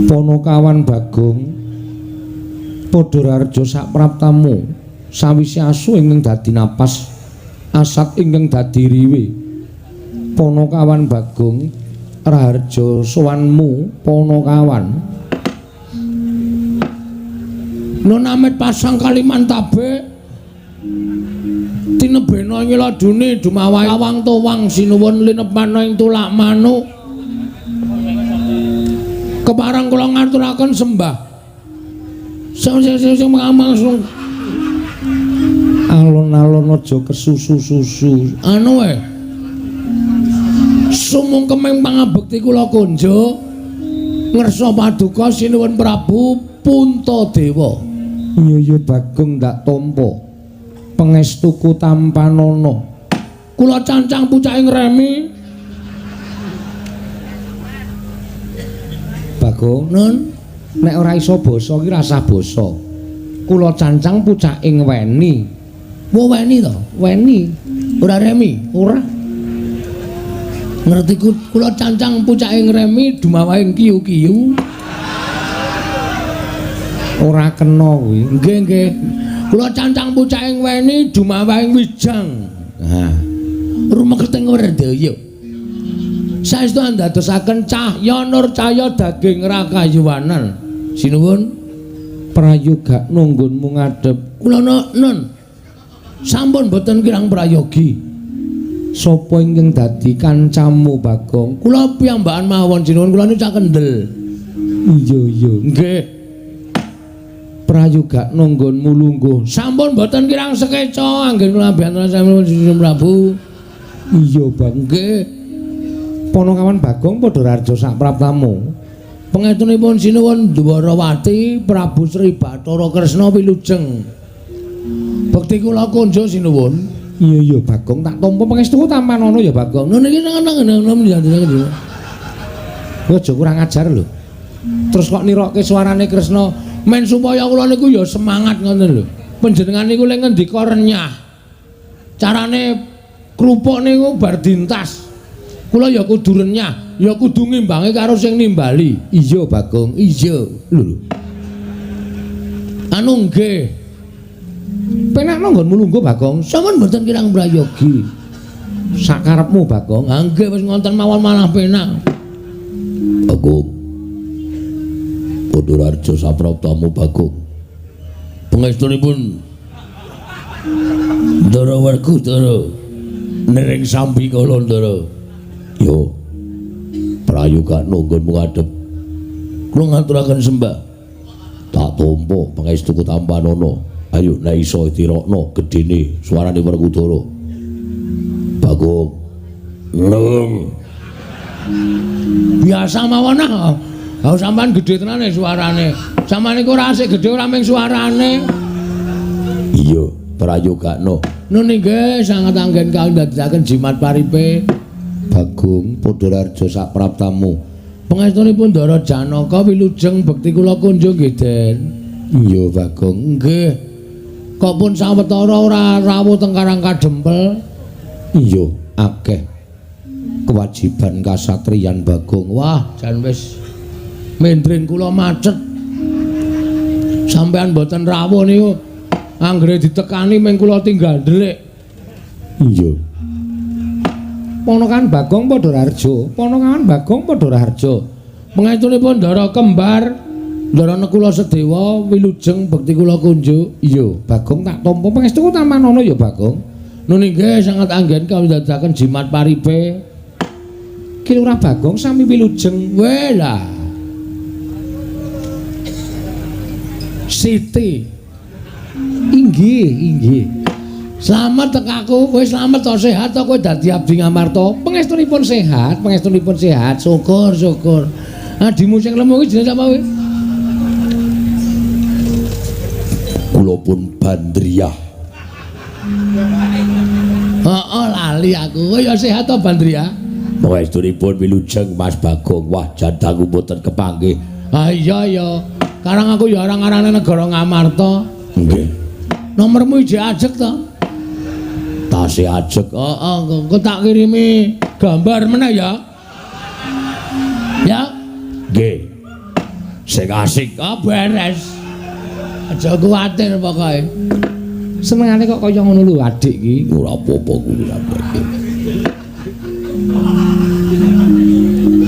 Ponokawan Bagong padha raharja sapraptamu sawise asu ingkang dadi napas, asat ingkang dadi riwe. Ponokawan Bagong raharja sowanmu Ponokawan. Nun amit pasang Kalimantabe tinebena ing ladune dumawahi awang towang sinuwun linepana ing tulak manuk. Kepareng kula ngaturaken sembah. Sing sing sing sing alon-alon aja kesusu-susu. Anu e. Sumungkeming pangabekti kula kunjuk ngersa paduka sinuwun Prabu Puntadewa. Iya iya Bagong ndak tampa. Pangestuku tampanana. Kula cancang pucake ngremi. Bagong, Nun, nek ora iso basa ki rasah basa. Kula cancang pucake ngweni. Wo weni to? Weni. Ora remi? Ora. Ngerti kula cancang pucake ngremi dumawahe kiyu-kiyu. Ora kena kuwi. Nggih, nggih. Kula cancang pucake ngweni dumawahe wijang. Ha. Rumeketing werdaya. Saestu andadosaken cahya nur cahya daging rakayuwanan. Sinuwun prayoga nunggunmu ngadhep. Kula nun. Sampun boten kirang prayogi. Sapa ingkang dadi kancamu Bagong? Kula piyambakan mawon sinuwun, kula niku cak kendel. Iya iya. Nggih. Prayoga nunggunmu lungguh. Sampun boten kirang sekeca anggen kula abiyantara sami Prabu. Iya, Bang. Nggih. Ponokawan Bagong padha raharja sapraptamu. Pangestunipun sinuwun Dwarawati Prabu Sri Bathara Kresna wilujeng. Bekti kula kunjuk sinuwun. Iya iya Bagong tak tampa pangestuku tampanana ya Bagong. Nun iki nang nang. Kowe aja kurang ajar lho. Terus kok nirokke suarane Kresna men supaya kula niku ya semangat ngoten lho. Panjenengan niku lek ngendika renyah. Carane krupuk niku bar dintas. Kula ya kudu renyah, ya kudu ngimbangi karo sing nimbali. Iya Bagong, iya. Lho. Anu nggih. Penakno nggonmu lungguh Bagong. Sampun mboten kirang prayogi. Sakarepmu Bagong. Ha nggih wis ngonten mawon malah penak. Bagong. Padha raharja sapraptamu Bagong. Pangestunipun Ndara Werkudara nering sambi kala Ndara. Yo. Prayoga nunggunmu ngadhep. Kula ngaturaken sembah. Tak tampa pangestuku tampanana. Ayo nek iso tirokno gedene suarane Werkudara. Bagong. Neng. Biasa mawon ah. Ha sampean gedhe tenane suarane. Sampeyan niku ora asik gedhe ora mung suarane. Iya, prayogakno. Nun inggih sanget anggen kawula jimat paripe. Bagong padha raharja sapraptamu. Pangestunipun Ndara Janaka wilujeng bekti kula kunjung nggih, Den. Iya, Bagong. Nggih. Kok pun sawetara ora rawuh teng Karang Kadempel? Iya, akeh kewajiban kasatriyan Bagong. Wah, jan wis mendring kula macet. Sampeyan mboten rawuh niku anggere ditekani ming kula tinggal ndelik. Iya. Ponokan Bagong padha raharja, ponokan Bagong padha raharja. Pangestunipun Ndara kembar, Ndara Nekula Sedewa wilujeng bekti kula kunjuk. Iya, Bagong tak tampa pangestuku tampanana ya Bagong. Nun inggih sanget anggen kawula ndadekaken jimat paripe. Ki Lurah Bagong sami wilujeng. Weh lah. Siti. Inggih, inggih. Slamet tekaku, kowe slamet to sehat to kowe dadi abdi Ngamarta. Pangestunipun sehat, pangestunipun sehat. Syukur, syukur. Adimu sing lemu kuwi jenenge sapa kowe? Kula pun Bandriyah. Heeh, lali aku. Kowe ya sehat to Bandriyah? Pangestunipun wilujeng Mas Bagong. Wah, jan dangu mboten kepanggih. Ah iya ya. Karang aku ya arang-arane negara Ngamarta. Nggih. Nomormu ijek ajeg to? Tasih ajeg. Heeh, engko tak kirimi gambar meneh ya. Ya. Nggih. Sing asik. Ah beres. Aja kuwatir pokoke. Senengane kok kaya ngono lho adik iki. Ora apa-apa kuwi sampeyan.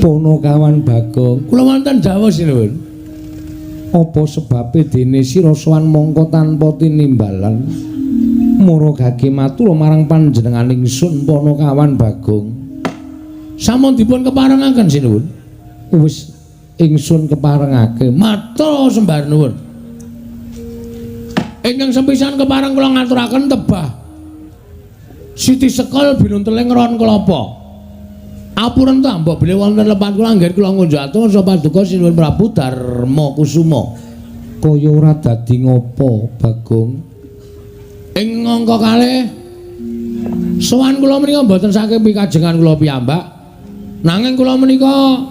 Ponokawan Bagong, Kula wonten dawuh sinuwun. Apa sebabe dene sira sowan mongko tanpa tinimbalan? Mara gage matur marang panjenengan ingsun Ponokawan Bagong. Sampun dipun keparengaken sinuwun. Wis ingsun keparengake. Matur sembah nuwun. Ingkang sepisan kepareng kula ngaturaken tebah Siti Sekul binunteling ron kelapa. Apuren ta mbok bilih wonten lepat kula anggen kula ngunjuk atur paduka Sinuwun Prabu Darma Kusuma. Kaya ora dadi ngopo, Bagong? Ing angka kalih sowan kula menika mboten saking pikajengan kula piyambak. Nanging kula menika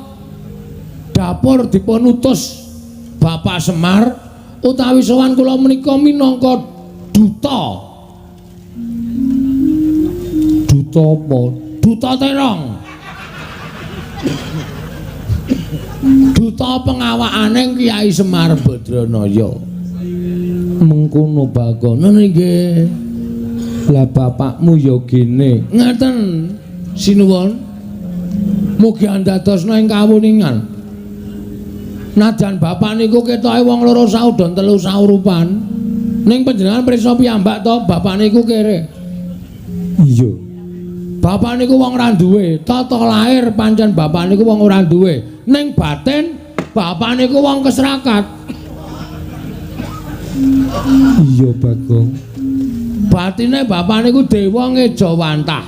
dapur dipun utus Bapak Semar utawi sowan kula menika minangka duta. Duta apa? Duta terong. Duta pengawakane Kyai Semar Badranaya. Mengkono Bagong. Ngono nggih. Lah bapakmu ya gene. Ngaten sinuwun. Mugi andadosna ing kawuningan. Najan bapak niku ketoke wong loro saudon telu saurupan. Ning panjenengan prisa piyambak to, bapak niku kere. Iya. Bapak niku wong ora duwe, tata lahir pancen bapak niku wong ora duwe. Ning batin bapak niku wong kesrakat. Iya, Bagong. Batine bapak niku dewa ngejawantah.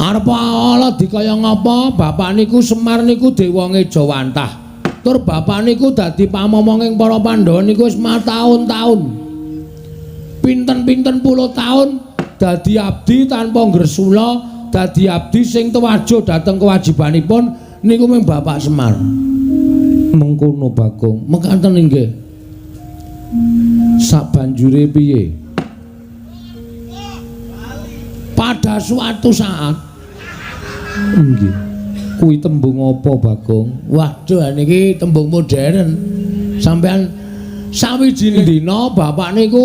Arep ala dikaya ngapa, bapak niku Semar niku dewa ngejawantah. Tur bapak niku dadi pamomonging para Pandhawa niku wis mataun-taun. Pinten-pinten puluh taun dadi abdi tanpa ngresula, dadi abdi sing tuwajo dhateng kewajibanipun niku mung Bapak Semar. Mengkono Bagong. Mekaten inggih. Sabanjure piye? Pada suatu saat nggih. Kuwi tembung apa, Bagong? Waduh, niki tembung modern. Sampeyan sawijining dina bapak niku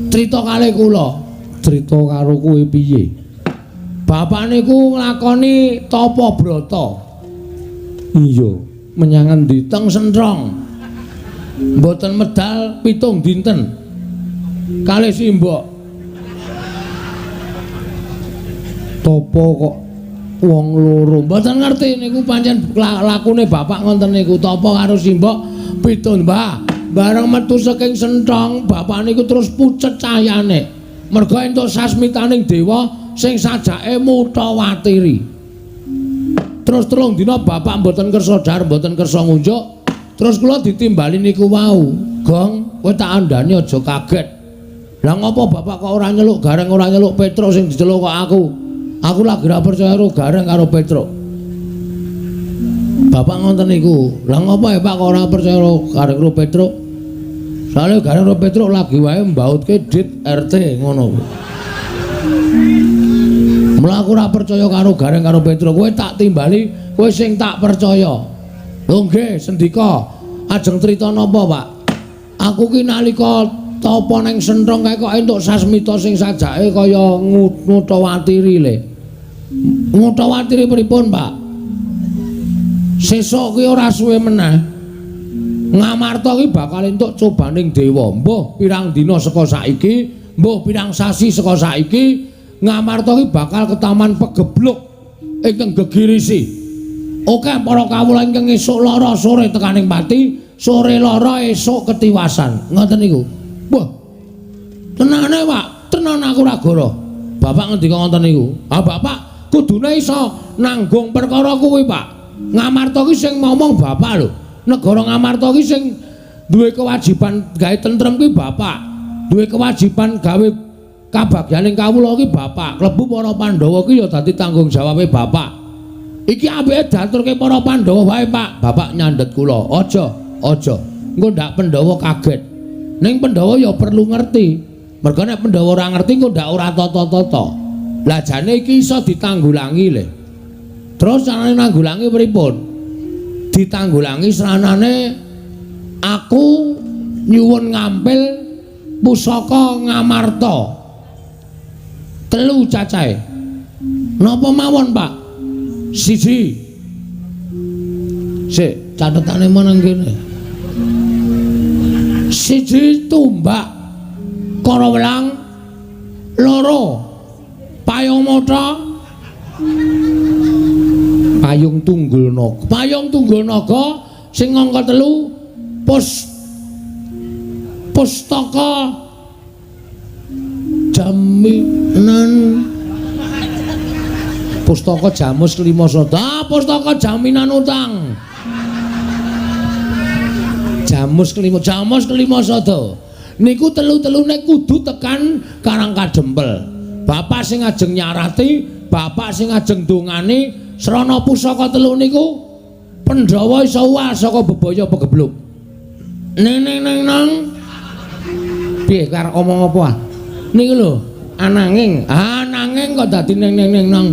crita kalih kula. Crita karo kowe piye? Bapak niku nglakoni tapa brata. Iya, menyang endi? Teng Sentrong. Mboten medal 7 dinten. Kalih simbok. Tapa kok wong loro? Mboten ngerti niku pancen lakune bapak ngoten niku, tapa karo simbok 7 mbah. Bareng metu saking Sentrong, bapak niku terus pucet cahyane. Merga entuk sasmitaning dewa sing sajake mutawatiri. Terus 3 dina bapak mboten kersa dhahar, mboten kersa ngunjuk. Terus kula ditimbali niku wau. Gong, kowe tak andhani aja kaget. Lah ngopo bapak kok ora nyeluk Gareng, ora nyeluk Petruk sing diceluk kok aku? Aku lagi ora percaya karo Gareng karo Petruk. Bapak ngoten niku. Lah ngopo ya Pak kok ora percaya karo Gareng karo Petruk? Soale Gareng karo Petruk lagi wae mbautke dit RT ngono. Mula aku ora percaya karo Gareng karo Petruk. Kowe tak timbali, kowe sing tak percaya. Lho nggih, sendika. Ajeng crita napa, Pak? Aku ki nalika tapa ning Sentrong kae kok entuk sasmita sing sajake kaya ngutawatiri le. Ngutawatiri pripun, Pak? Sesuk ki ora suwe meneh. Ngamarta ki bakal entuk cobaning dewa. Mbuh pirang dina saka saiki, mbuh pirang sasi saka saiki, Ngamarta ki bakal ketaman pegebluk ingkang gegirisi. Oke, para kawula ingkang esuk lara sore tekaning pati, sore lara esuk ketiwasan. Ngoten niku. Wah. Tenane, Pak, tenan aku ora goro. Bapak ngendika ngoten niku. Ah, Bapak kudune iso nanggung perkara kuwi, Pak. Ngamarta ki sing ngomong bapak lho. Negara Ngamarta ki sing duwe kewajiban gawe tentrem kuwi bapak. Duwe kewajiban gawe kabagyaning kawula ki bapak. Klebu para Pandhawa ki ya dadi tanggung jawabe bapak. Iki apike diaturke para Pandhawa wae, Pak. Bapak nyandhet kula. Aja, aja. Engko ndak Pandhawa kaget. Ning Pandhawa ya perlu ngerti. Merga nek Pandhawa ora ngerti engko ndak ora tata-tata. Lah jane iki iso ditanggulangi le. Terus carane nanggulangi pripun? Ditanggulangi sranane aku nyuwun ngampil pusaka Ngamarta. 3 cacahe. Napa mawon, Pak? 1. Sik, catetane meneng kene. 1 tumbak Karawelang, 2 payung mata, payung tunggul naga. Payung tunggul naga sing angka 3 pustaka jaminan, pustaka jamus kelima sada, pustaka jaminan utang. Jamus kelima, jamus kelima sada. Niku telu-telune kudu tekan Karang Kadempel. Bapak sing ajeng nyarati, bapak sing ajeng dongani srana pusaka telu niku Pandhawa iso uwal saka bebaya pegebluk. Ning ning ning nang. Piye karo omong apa? Ah? Niku lho, ananging, ananging kok dadi ning ning ning nang.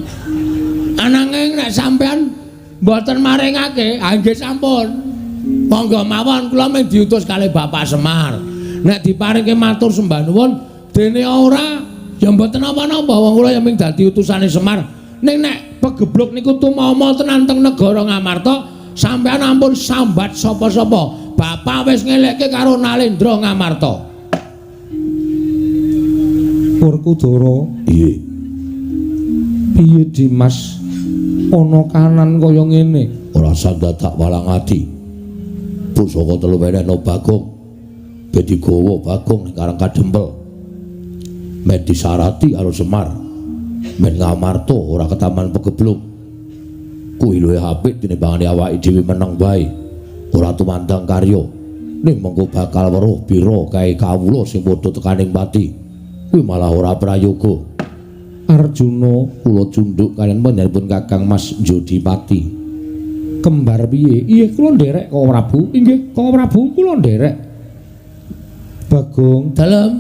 Ananging nek sampean mboten maringake, ha nggih sampun. Monggo mawon kula mung diutus kalih Bapak Semar. Nek diparingke matur sembah nuwun, dene ora ya mboten napa-napa, wong kula ya mung dadi utusane Semar. Ning nek pegebluk niku tumama tenan teng negara Ngamarta, sampean ampun sambat sapa-sapa. Bapak wis ngelekke karo Nalendra Ngamarta. Werkudara, Piye? Piye Dimas? Ana kanan kaya ngene. Ora sandadak walang ati. Pusaka telu wenehno Bagong. Ben digawa Bagong ning Karang Kadempel. Men disarati karo Semar. Men Ngamarta ora ketaman pegebluk. Kuwi luwih apik tinimbangane awake dhewe meneng wae. Ora tumandang karya. Ning mengko bakal weruh pira kae kawula sing padha tekaning pati. Kuwi malah ora prayoga. Arjuna, kula cundhuk kaliyan panjenenganipun Kakang Mas Jodipati. Kembar piye? Iya kula nderek Koko Prabu. Inggih Koko Prabu kula nderek. Bagong, dalem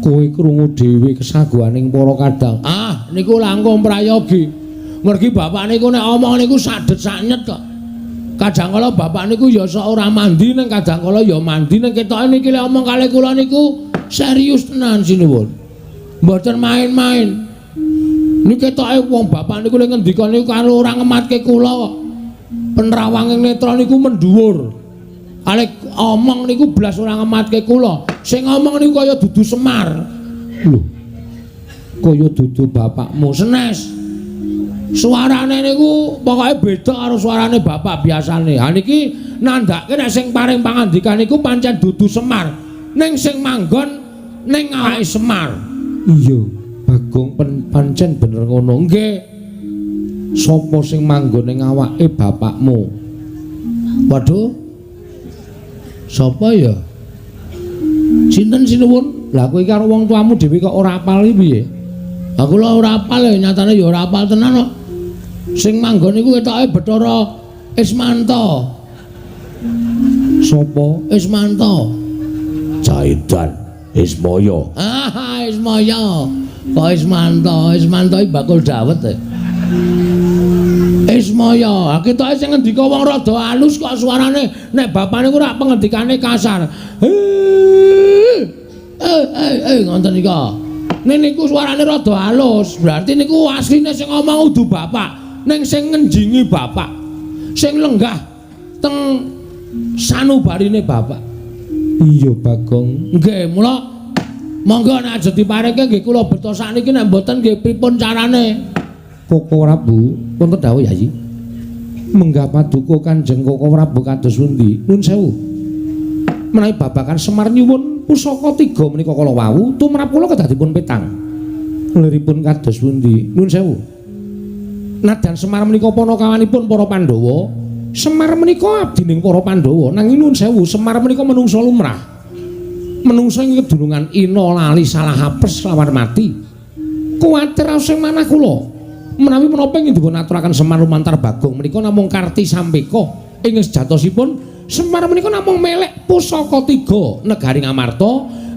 kowe krungu dhewe kesaguhaning para kadang. Ah, niku langkung prayogi. Mergi bapak niku nek omong niku sadet saknyet kok. Kadang kala bapak niku ya sok ora mandi, ning kadang kala ya mandi, ning ketoke niki lek omong kalih kula niku serius tenan sinuwun. Mboten main-main. Niki ketoke wong bapak niku lek ngendika niku karo ora ngematke kula kok. Penrawanging netra niku mendhuwur. Alek omong niku blas ora ngematke kula. Sing ngomong niku kaya dudu Semar. Lho. Kaya dudu bapakmu. Senes. Suarane niku pokoke beda karo suarane bapak biasane. Ha niki nandhake nek sing paring pangandikan niku pancen dudu Semar. Ning sing manggon ning awake Semar. Iya, Bagong pancen bener ngono. Nggih. Sapa sing manggon ning awake bapakmu? Waduh. Sapa ya? Sinten sinuwun? Lah kowe iki karo wong tuamu dhewe kok ora apal iki piye? Aku lho ora apal ya, nyatane ya ora apal tenan kok. Sing manggon niku ketoke Bathara Ismanto. Sapa? Ismanto. Caidan Ismaya. Ah, Ismaya. Kok Ismanto? Ismanto iki bakul dawet e. Ismaya, ketoke sing ngendika wong rada alus kok suarane. Nek bapane ku rak pengendikane kasar. Ngoten nika. Nek niku suarane rada alus, berarti niku asline sing ngomong udu bapak, ning sing ngenjingi bapak. Sing lenggah teng sanubarine bapak. Iya, Bagong. Nggih, mula monggo nek aja diparengke nggih kula beto sakniki, nek mboten nggih pripun carane? Koko Prabu, wonten dawuh Yayi. Menggah paduka Kanjeng Koko Prabu kados pundi? Nun sewu. Menawi babagan Semar nyuwun pusaka tiga menika kala wau, tumrap kula kedah dipun petang. Liripun kados pundi? Nun sewu. Nadyan Semar menika panakawanipun para Pandhawa, Semar menika abdining para Pandhawa, nanging nun sewu, Semar menika menungsa lumrah. Menungsa ing kedunungan ina lali salah apes lawan mati. Kuwatir sing manah kula. Menawi menapa ingkang dipun aturaken Semar lumantar Bagong menika namung karti sampeka ing sejatosipun Semar menika namung melek pusaka tiga negari Ngamarta.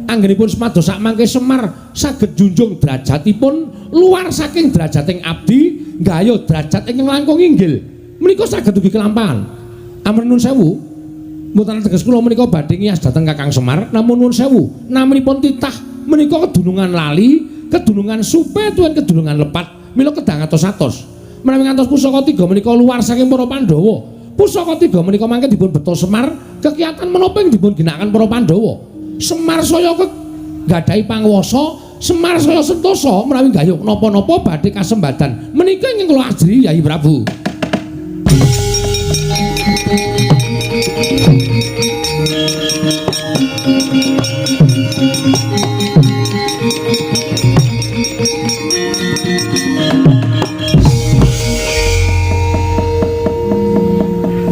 Anggenipun semados sakmangke Semar saged junjung derajatipun luar saking derajating abdi nggayuh derajat ingkang langkung inggil menika saged ugi kelampahan. Amrih nuwun sewu. Mboten teges kula menika badhe ngiyas dhateng Kakang Semar, namun nuwun sewu, naminipun titah menika kedunungan lali, kedunungan supe tuwin kedunungan lepat, mila kedah ngatos-atos. Menawi ngantos pusaka tiga menika luar saking para Pandhawa. Pusaka tiga menika mangke dipun beto Semar, kekiyatan menapa ing dipun ginakaken para Pandhawa. Semar saya gadhahi panguwasa, Semar saya sentosa menawi gayuh napa-napa badhe kasembadan. Menika ingkang kula ajri Yayi Prabu.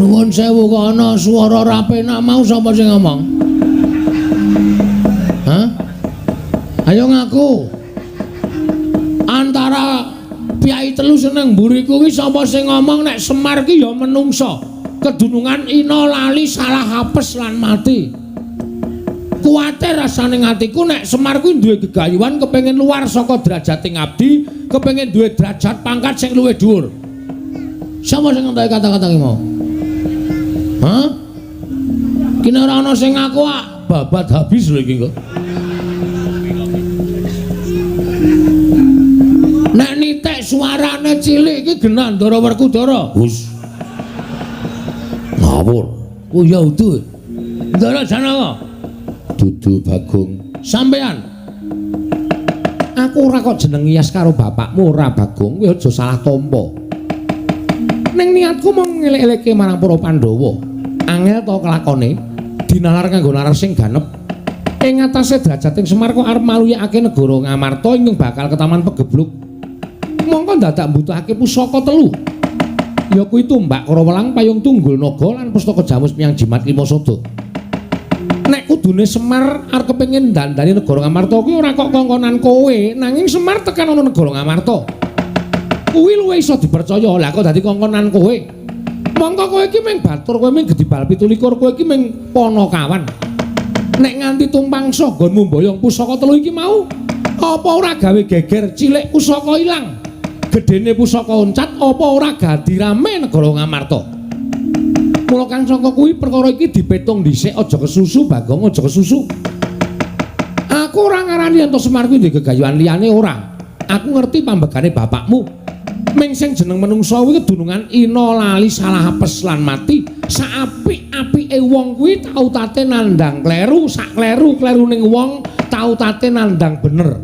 Nuwun sewu kok ana swara ora penak mau sapa sing ngomong? Hah? Ayo ngaku. Antara piyai telu seneng mburi kuwi sapa sing ngomong nek Semar ki ya menungsa. Kedunungan ina lali salah apes lan mati. Kuwatir rasane atiku nek Semar kuwi duwe gegayuhan kepengin luar saka derajate ngabdi, kepengin duwe derajat pangkat sing luwih dhuwur. Sapa sing ngentoki kata-kata ki mau? Hah? Kene ora ana sing ngaku ah, babat habis lho iki kok. Nek nitik suarane cilik iki genah Ndara Werkudara. Hus. Ngawur. Oh ya udu. Ndara Janaka. Dudu Bagong. Sampean. Aku ora kok jeneng ngiyas karo bapakmu ora Bagong, kowe aja salah tampa. Ning niatku mung ngelek-elekke marang para Pandhawa. Angel to kelakone dinalar kanggo nalar sing ganep. Ing atase drajating Semar kok arep maluyakake negara Ngamarta ingkang bakal ketaman pegebluk. Mongko dadak mbutuhake pusaka telu. Ya kuwi tumbak Karawelang, payung tunggul naga lan pustaka jamus miyang jimat lima sada. Nek kudune Semar arep kepengin dandani negara Ngamarta kuwi ora kok kongkonan kowe, nanging Semar tekan ana negara Ngamarta. Kuwi luwih iso dipercaya. Lah kok dadi kongkonan kowe? Mongko kowe iki mung batur, kowe mung gedibal 27, kowe iki mung panakawan. Nek nganti tumpangsa nggonmu mboyong pusaka telu iki mau, apa ora gawe geger cilik pusaka ilang? Gedene pusaka oncat apa ora gadi rame negara Ngamarta? Mula kang saka kuwi perkara iki dipetung dhisik, aja kesusu Bagong, aja kesusu. Aku ora ngarani yen to Semar kuwi ndek gegayuhan liyane ora. Aku ngerti pambegane bapakmu. Ming sing jeneng menungsa kuwi kedunungan ina lali salah apes lan mati. Saapik-apike wong kuwi tau tate nandhang kleru, sak kleru-kleruning wong tau tate nandhang bener.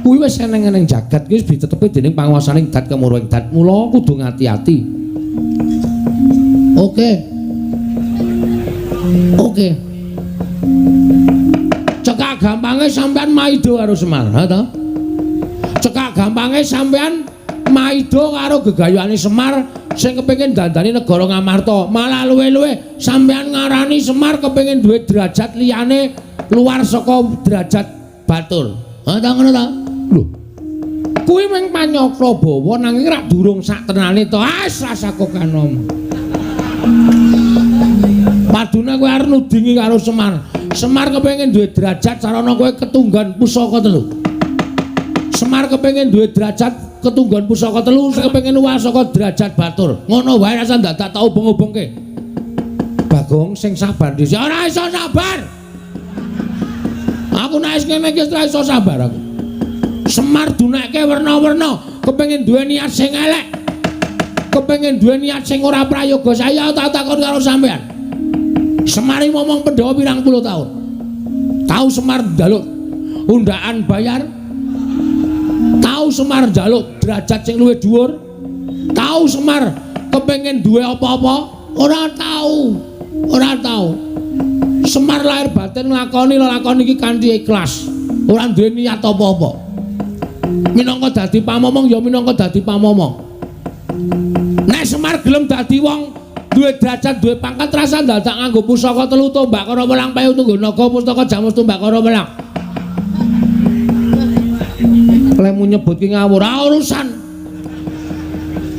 Kuwi wis eneng-eneng jagat kuwi wis ditetepi dening panguwasaning dat kemuruhing dat. Mula kudu ngati-ati. Oke. Oke. Cekak gampange sampean maido karo Semar, ha ta? Cekak gampange sampean maido karo gegayuhane Semar sing kepengin dandani negara Ngamarta. Malah luwe-luwe sampean ngarani Semar kepengin duwe derajat liyane luar saka derajat batur. Ha ta ngono ta? Lho. Kuwi mung panyakra bawa nanging rak durung sak tenane to. Ah, rasa kok kanom. Padune kowe arep nudingi karo Semar. Semar kepengin duwe derajat sarana kowe ketunggan pusaka telu. Semar kepengin duwe derajat ketunggan pusaka telu, kepengin luwih saka derajat batur. Ngono wae rasa dadak tak ubeng-ubengke. Bagong sing sabar dhisik. Ora iso sabar. Aku nek wis ngene iki ora iso sabar aku. Semar dunekke werna-werna, kepengin duwe niat sing elek. Kepengin duwe niat sing ora prayoga. Saya tak takon karo sampean. Semar iki momong Pandhawa pirang puluh tahun. Tahu Semar njaluk undaan bayar? Tahu Semar njaluk derajat sing luwih dhuwur? Tahu Semar kepengin duwe apa-apa? Ora tahu. Ora tahu. Semar lahir batin nglakoni lelakon iki kanthi ikhlas. Ora duwe niat apa-apa. Minangka dadi pamomong ya minangka dadi pamomong. Nek Semar gelem dadi wong duwe derajat, duwe pangkat, rasa dadak nganggo pusaka telu tombak Karawelang payung tunggu naga pustaka jamus tombak Karawelang. Lemu nyebut ki ngawur, ora urusan.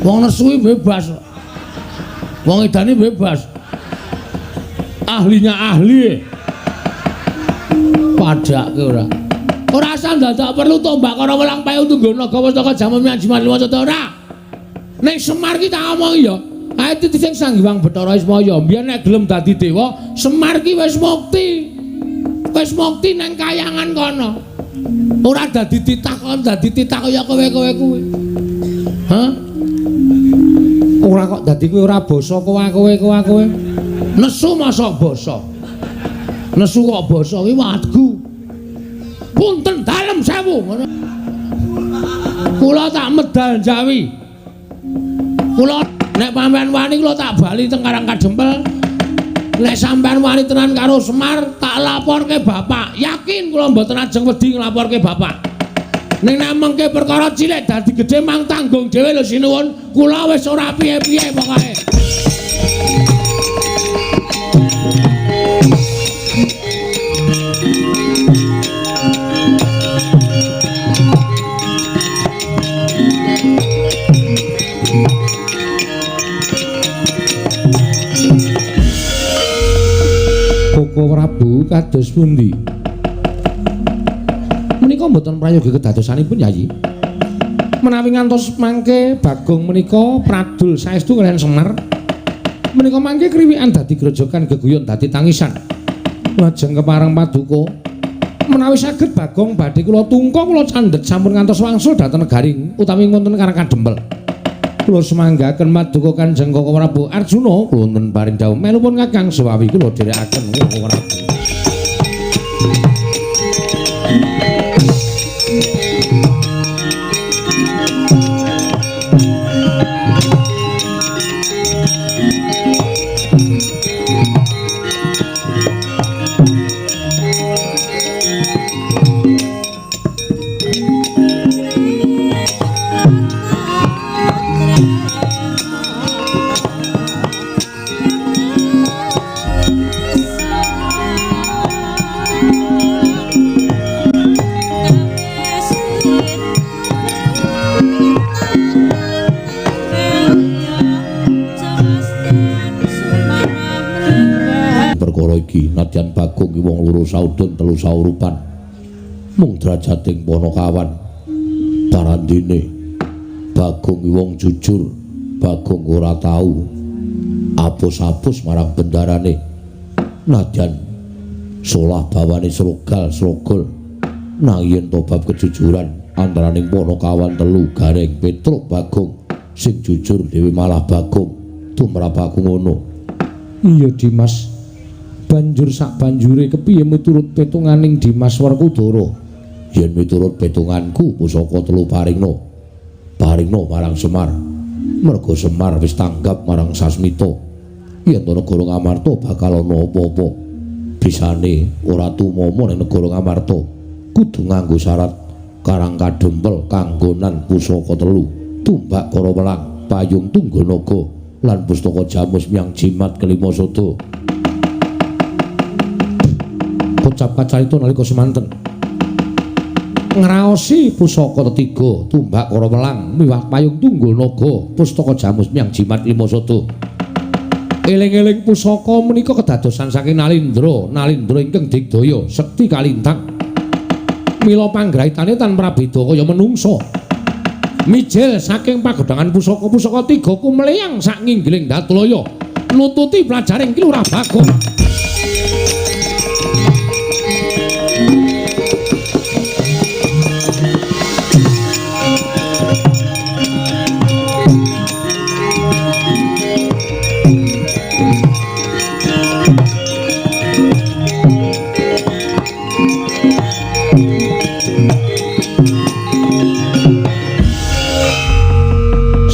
Wong nesu bebas. Wong edane bebas. Ahlinya ahli. Padake ora. Ora usah dadak perlu tombak Karawelang payung tunggu naga pustaka jamus jimat lima ora. Ning Semar ki tak omongi ya, Ae titi sing Sang Hyang Bathara Ismaya mbiyen nek gelem dadi dewa, Semar ki wis mukti. Wis mukti nang kayangan kono. Ora dadi titah kon dadi titah kaya kowe-kowe kuwi. Hah? Ora kok dadi kowe ora basa kowe. Nesu mosok basa. Nesu kok basa kuwi wadgu. Punten dalem sewu ngono. Kula tak medal Jawi. Kula nek sampean wani kula tak bali teng Karang Kadempel. Nek sampean wani tenan karo Semar tak laporke bapak. Yakin kula mboten ajeng wedi nglaporke bapak. Ning nek mengke perkara cilik dadi gedhe mang tanggung dhewe lho sinuwun. Kula wis ora piye-piye pokoke. Koko Prabu kados pundi? Menika mboten prayoga kedadosanipun Yayi. Menawi ngantos mangke Bagong menika pradul saestu kaliyan Semar. Menika mangke kriwikan dadi grojogan geguyon dadi tangisan. Lajeng kepareng paduka menawi saged Bagong badhe kula tungka kula candhet sampun ngantos wangsul dhateng negari utawi wonten Karang Kadempel. Kula sumanggaken paduka Kanjeng Koko Prabu Arjuna kula wonten paring dawuh melupun Kakang Sewawi kula dherekaken Koko Prabu. Iki nadyan Bagong ki wong loro saudon telu saurupan mung drajating panakawan parandene Bagong ki wong jujur. Bagong ora tau apus-apus marang bendarane nadyan solah bawane srogal srogol nang yen to bab kejujuran antaraning panakawan telu Gareng Petruk Bagong sing jujur dhewe malah Bagong tumrap aku ngono. Iya Dimas, banjur sak banjure kepiye miturut petunganing Dimas Werkudara? Yen miturut petunganku pusaka telu paringno paringno marang Semar, merga Semar wis tanggap marang Sasmita. Yen to negara Ngamarta bakal ana apa-apa, bisane ora tumama ning negara Ngamarta kudu nganggo syarat Karang Kadempel kanggonan pusaka telu tumbak Karawelang payung tunggul naga lan pustaka jamus miang jimat kelima sada. Kocap kacarita nalika semanten ngraosi pusaka tetiga tumbak Karawelang miwah payung tunggul naga pustaka jamus miang jimat lima sada. Eling-eling pusaka menika kedadosan saking Nalindra, Nalindra ingkang digdaya sekti kalintang. Mila panggraitane tan prabeda kaya menungsa. Mijil saking pagodhangan pusaka-pusaka tiga kumleyang sak nginggiling Datulaya nututi pelajaring Ki Lurah Bagong.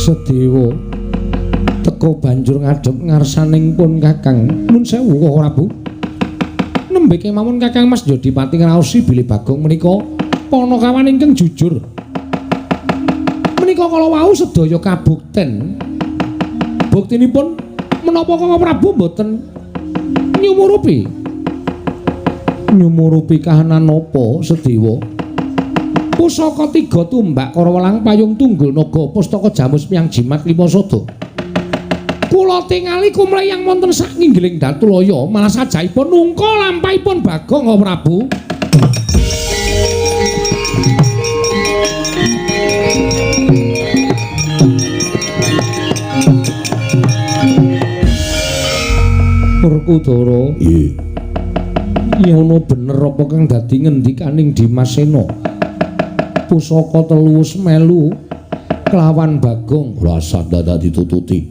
Sedewa teka banjur ngadhep ngarsaning pun Kakang. Nun sewu Koko Prabu. Nembe kemawon Kakang Mas Jodipati ngraosi bilih Bagong menika panakawan ingkang jujur. Menika kala wau sedaya kabukten. Buktinipun menapa Koko Prabu mboten nyumurupi? Nyumurupi kahanan napa Sedewa? Pusaka tiga tumbak Karawelang payung tunggul naga pustaka jamus miang jimat lima sada. Kula tingali kumleyang wonten sak nginggiling Datulaya malah sajaipun nungka lampahipun Bagong Koko Prabu. Werkudara. Nggih. Yono bener apa kang dadi ngendikaning Dimas Sena? Pusaka telu wis melu kelawan Bagong. Ora usah dadak ditututi.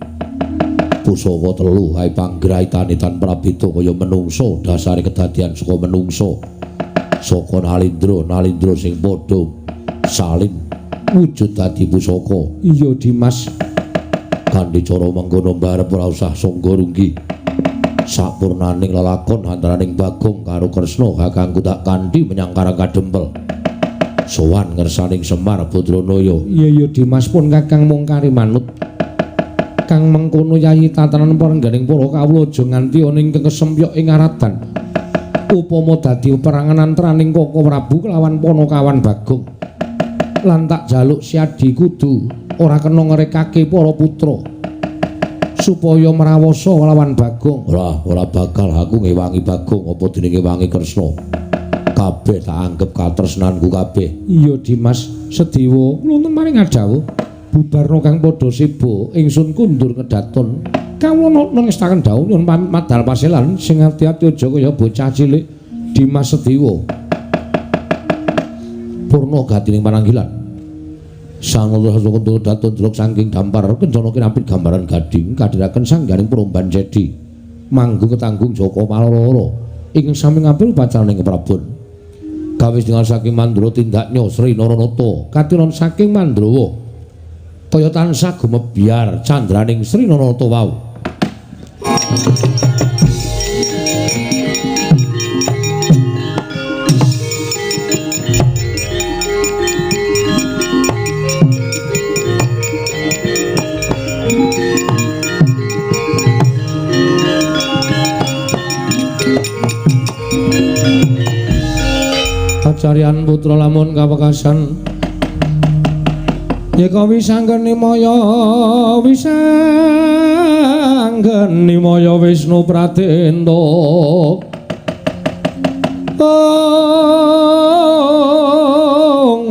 Pusaka telu hae panggraitane tan prabeda kaya menungso, dasare kedadian saka menungso. Saka Nalindra, Nalindra sing padha salin wujud dadi pusaka. Iya Dimas. Kanthi cara mengkono mbarep ora usah sangga runggi. Sapurnaning lelakon antaraning Bagong karo Kresna kakangku tak kanthi menyang Karang Kadempel. Sowan ngersaning Semar Badranaya. Iya iya Dimas, pun kakang mung kari manut. Kang mengkono yayi tatanan parengganing para kawula aja nganti ana ing kesempyok ing aratan. Upama dadi perangan antaraning Koko Prabu kelawan Panakawan Bagong. Lan tak jaluk siadi kudu ora kena ngrekake para putra supaya mrawasa lawan Bagong. Ora bakal aku ngewangi Bagong apa dene ngewangi Kresna. Kabeh tak anggep katresnanku kabeh. Iya Dimas Sediwa, kula maring ngadhawuh bubarna kang padha seba ingsun kundur kedaton. Kawula nangestaken dawuh nyuwun pamit madal paselan sing ati-ati aja kaya bocah cilik. Dimas Sediwa. Purna gatining pananggilan. Sang Kuntur daton delok saking dampar kencana kinapit gambaran gading kadhiraken sanggaring promban jedi. Manggung ketanggung Jaka Paloro ing sami ngampil upacaraning keprabon. Kawis dengan saking Mandra tindaknya Sri Naranata katinon saking Mandrawa. Kaya tansah gumebyar candraning Sri Naranata wau. Kacarian putra lamun kawekasan yeka wisanggeni maya wisanggeni maya Wisnu Pradenta. Ong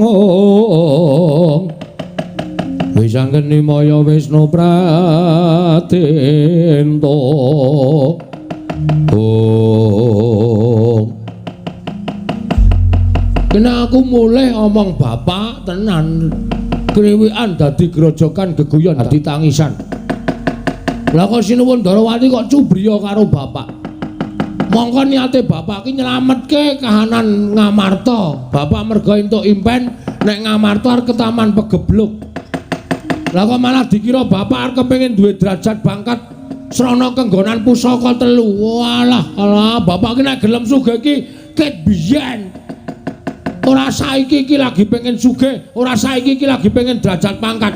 wisanggeni maya Wisnu Pradenta. Ong. Kena aku mulih omong bapak tenan. Kriwikan dadi grojokan geguyon dadi tangisan. Lah kok sinuwun Darawati kok cubriya karo bapak. Mongko niate bapak ki nyelametke kahanan Ngamarta. Bapak merga entuk impen nek Ngamarta arep ketaman pegebluk. Lah kok malah dikira bapak arep kepengin duwe derajat pangkat srana kenggonan pusaka telu. Walah, alah bapak ki nek gelem sugih ki ket biyen. Ora saiki iki lagi pengen sugih, ora saiki iki lagi pengen derajat pangkat.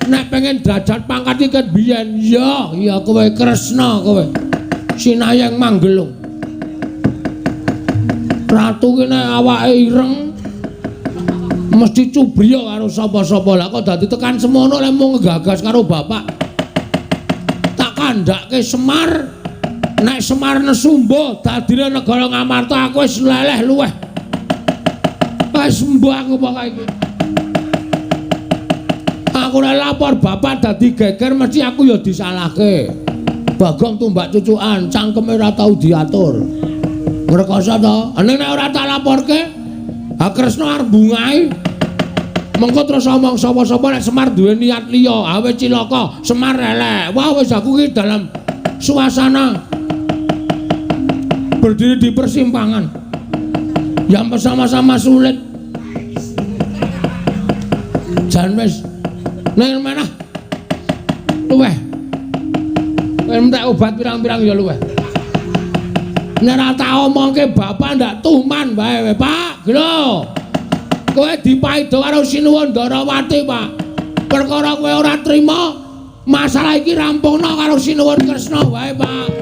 Nek pengen derajat pangkat iki ket biyen, ya, ya kowe Kresna kowe. Sinayeng Manggelung. Ratu ki nek awake ireng mesti cubriya karo sapa-sapa. Lah kok dadi tekan semono lek mung nggagas karo bapak. Tak kandhake Semar, nek Semar nesumba dadine negara Ngamarta aku wis leleh luweh. Wis mbuh aku pokoke iki. Aku nek lapor bapak dadi geger mesti aku ya disalahke. Bagong tumbak cucukan, cangkeme ora tau diatur. Ngrekoso to? Ning nek ora tak laporke, ha Kresna arep bungahi. Mengko terus omong sapa-sapa nek Semar duwe niat liya, ha wis cilaka, Semar elek. Wah wis aku iki dalam suasana berdiri di persimpangan yang bersama-sama sulit. Jan wis ning manah luweh. Kowe entek obat pirang-pirang ya luweh. Nek ora tak omongke bapak ndak tuman wae, Pak. Lho. Kowe dipaido karo Sinuwun Darawati, Pak. Perkara kowe ora trima, masalah iki rampungno karo Sinuwun Kresna wae, Pak.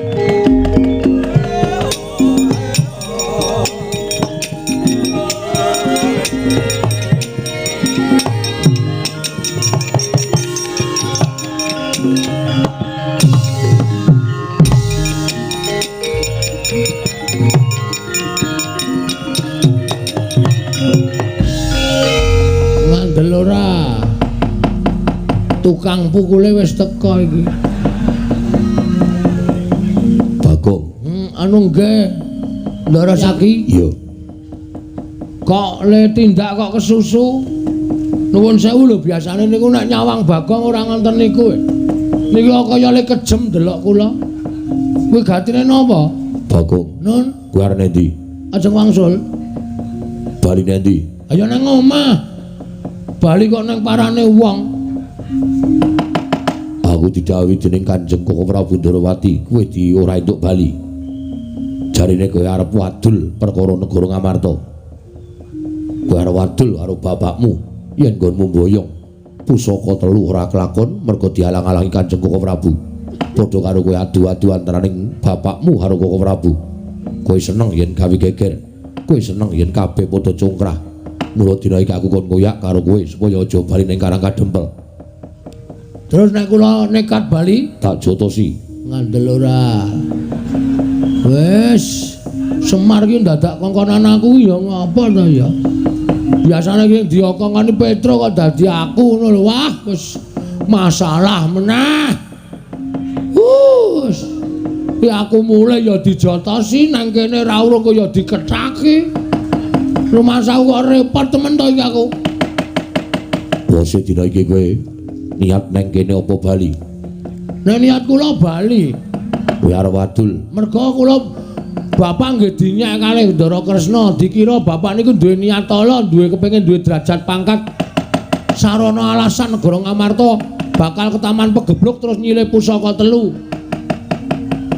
Ngandel ora? Tukang pukule wis teka iki. Bagong. Anu nggih. Ndara Saki? Iya. Kok le tindak kok kesusu? Nuwun sewu lho, biasane niku nek nyawang Bagong ora ngoten niku. Niki kaya le kejem delok kula. Kuwi gatine napa? Bagong. Nun, kuwi arep endi? Ajeng wangsul. Bali endi? Ayo nang omah. Bali kok nang parane wong. Aku didhawuhi dening Kanjeng Koko Prabu Ndorowati, kowe di ora entuk bali. Jarine kowe arep wadul perkara negara Ngamarta. Kowe arep wadul karo bapakmu yen nggonmu mboyong pusaka telu ora kelakon mergo dialang-alangi Kanjeng Koko Prabu. Padha karo kowe adu-adu antaraning bapakmu karo Koko Prabu. Kowe seneng yen gawe geger, kowe seneng yen kabeh padha congkrah. Mula dina iki aku kon koyak karo kowe supaya aja bali ning Karang Kadempel. Terus nek kula nekat bali tak jotosi. Ngandel ora. Wis, Semar ki ndadak kongkonan aku ya ngapa to ya? Biasane ki diokongane Petro kok dadi aku ngono lho. Wah, wis masalah meneh. Wus. Ki aku mulih ya dijotosi nang kene ra urung kaya dikethaki. Rumasaku kok repot temen to iki aku. Bose dina iki kowe niat nang kene apa bali? Nek niat kula bali. Kowe arep wadul. Mergo kula bapak nggih dinyek kalih Ndara Kresna, dikira bapak niku duwe niat ala, duwe kepengin duwe derajat pangkat. Sarana alasan negara Ngamarta bakal ketaman pegebluk terus nyilih pusaka telu.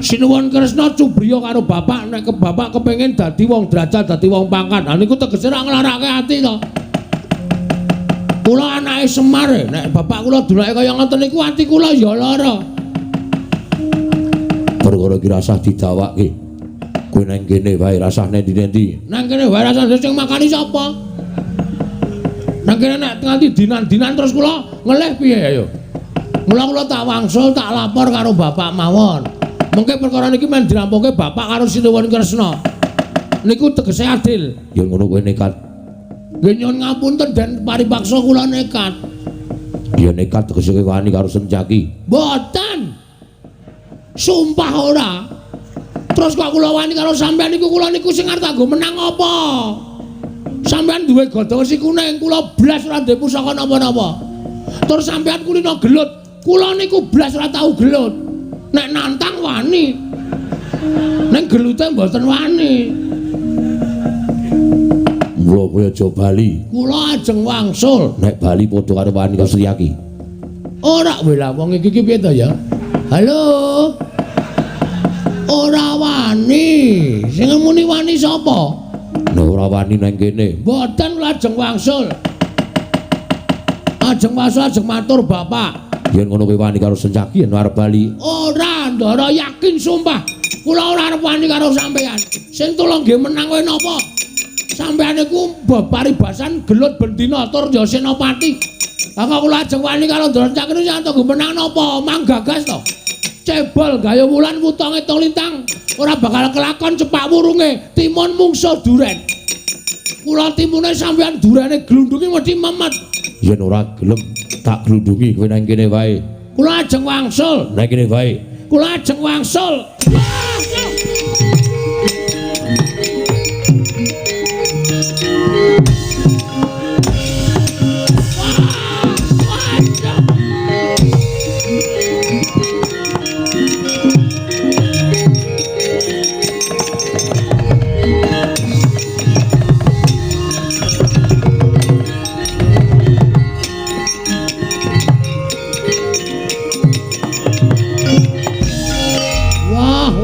Sinuwun Kresna cubriya karo bapak nek ke bapak kepengin dadi wong derajat, dadi wong pangkat. Ha niku tegese ra nglarake ati to. Kula anake Semar, nek bapak kula dulake kaya ngoten niku ati kula ya lara. Perkara iki rasah didawake. Kowe nang kene wae rasah nendi-nendi. Nang kene wae rasah sing makani sapa? Nang kene nek nganti dinan-dinan terus kula ngelih piye ayo. Mula kula tak wangsul tak lapor karo bapak mawon. Mengke perkara niki men dirampungke bapak karo Sinuwun Kresna. Niku tegese adil. Ya ngono kowe nekat. Nggih nyuwun ngapunten den paripaksa kula nekat. Ya nekat tegese kowe wani karo Sencaki. Mboten. Sumpah ora. Terus kok kula wani karo sampean niku kula niku sing arep kanggo menang apa? Sampean duwe godhong wesi kuning, kula blas ora duwe pusaka napa-napa. Terus sampean kulino gelut, kula niku blas ora tau gelut. Nek nantang wani. Ning gelute mboten wani. Mula kowe aja bali. Kula ajeng wangsul. Nek bali padha karo wani karo Setyaki. Ora wela wong iki piye to ya? Halo. Ora wani. Sing muni wani sapa? Nek ora wani nang kene. Mboten kula ajeng wangsul. Ajeng wangsul ajeng matur bapak. Yen ngono kowe wani karo Sencaki yen arep bali. Ora, Ndara yakin sumpah. Kula ora arep wani karo sampean. Sing tulung nggih menang kowe napa? Sampean niku paribasan gelut bendina tur ya senopati. Lah kok kula ajeng wani karo Ndara Sencaki niku sing tunggu menang napa? Manggagas to. Cebol gaya wulan wutong etung lintang ora bakal kelakon cepak wurunge timun mungsuh duren. Kula timune sampean durene glundungi mesti memet. Yen ora gelem tak glundungi kowe nang kene wae. Kula ajeng wangsul. Nang kene wae. Kula ajeng wangsul.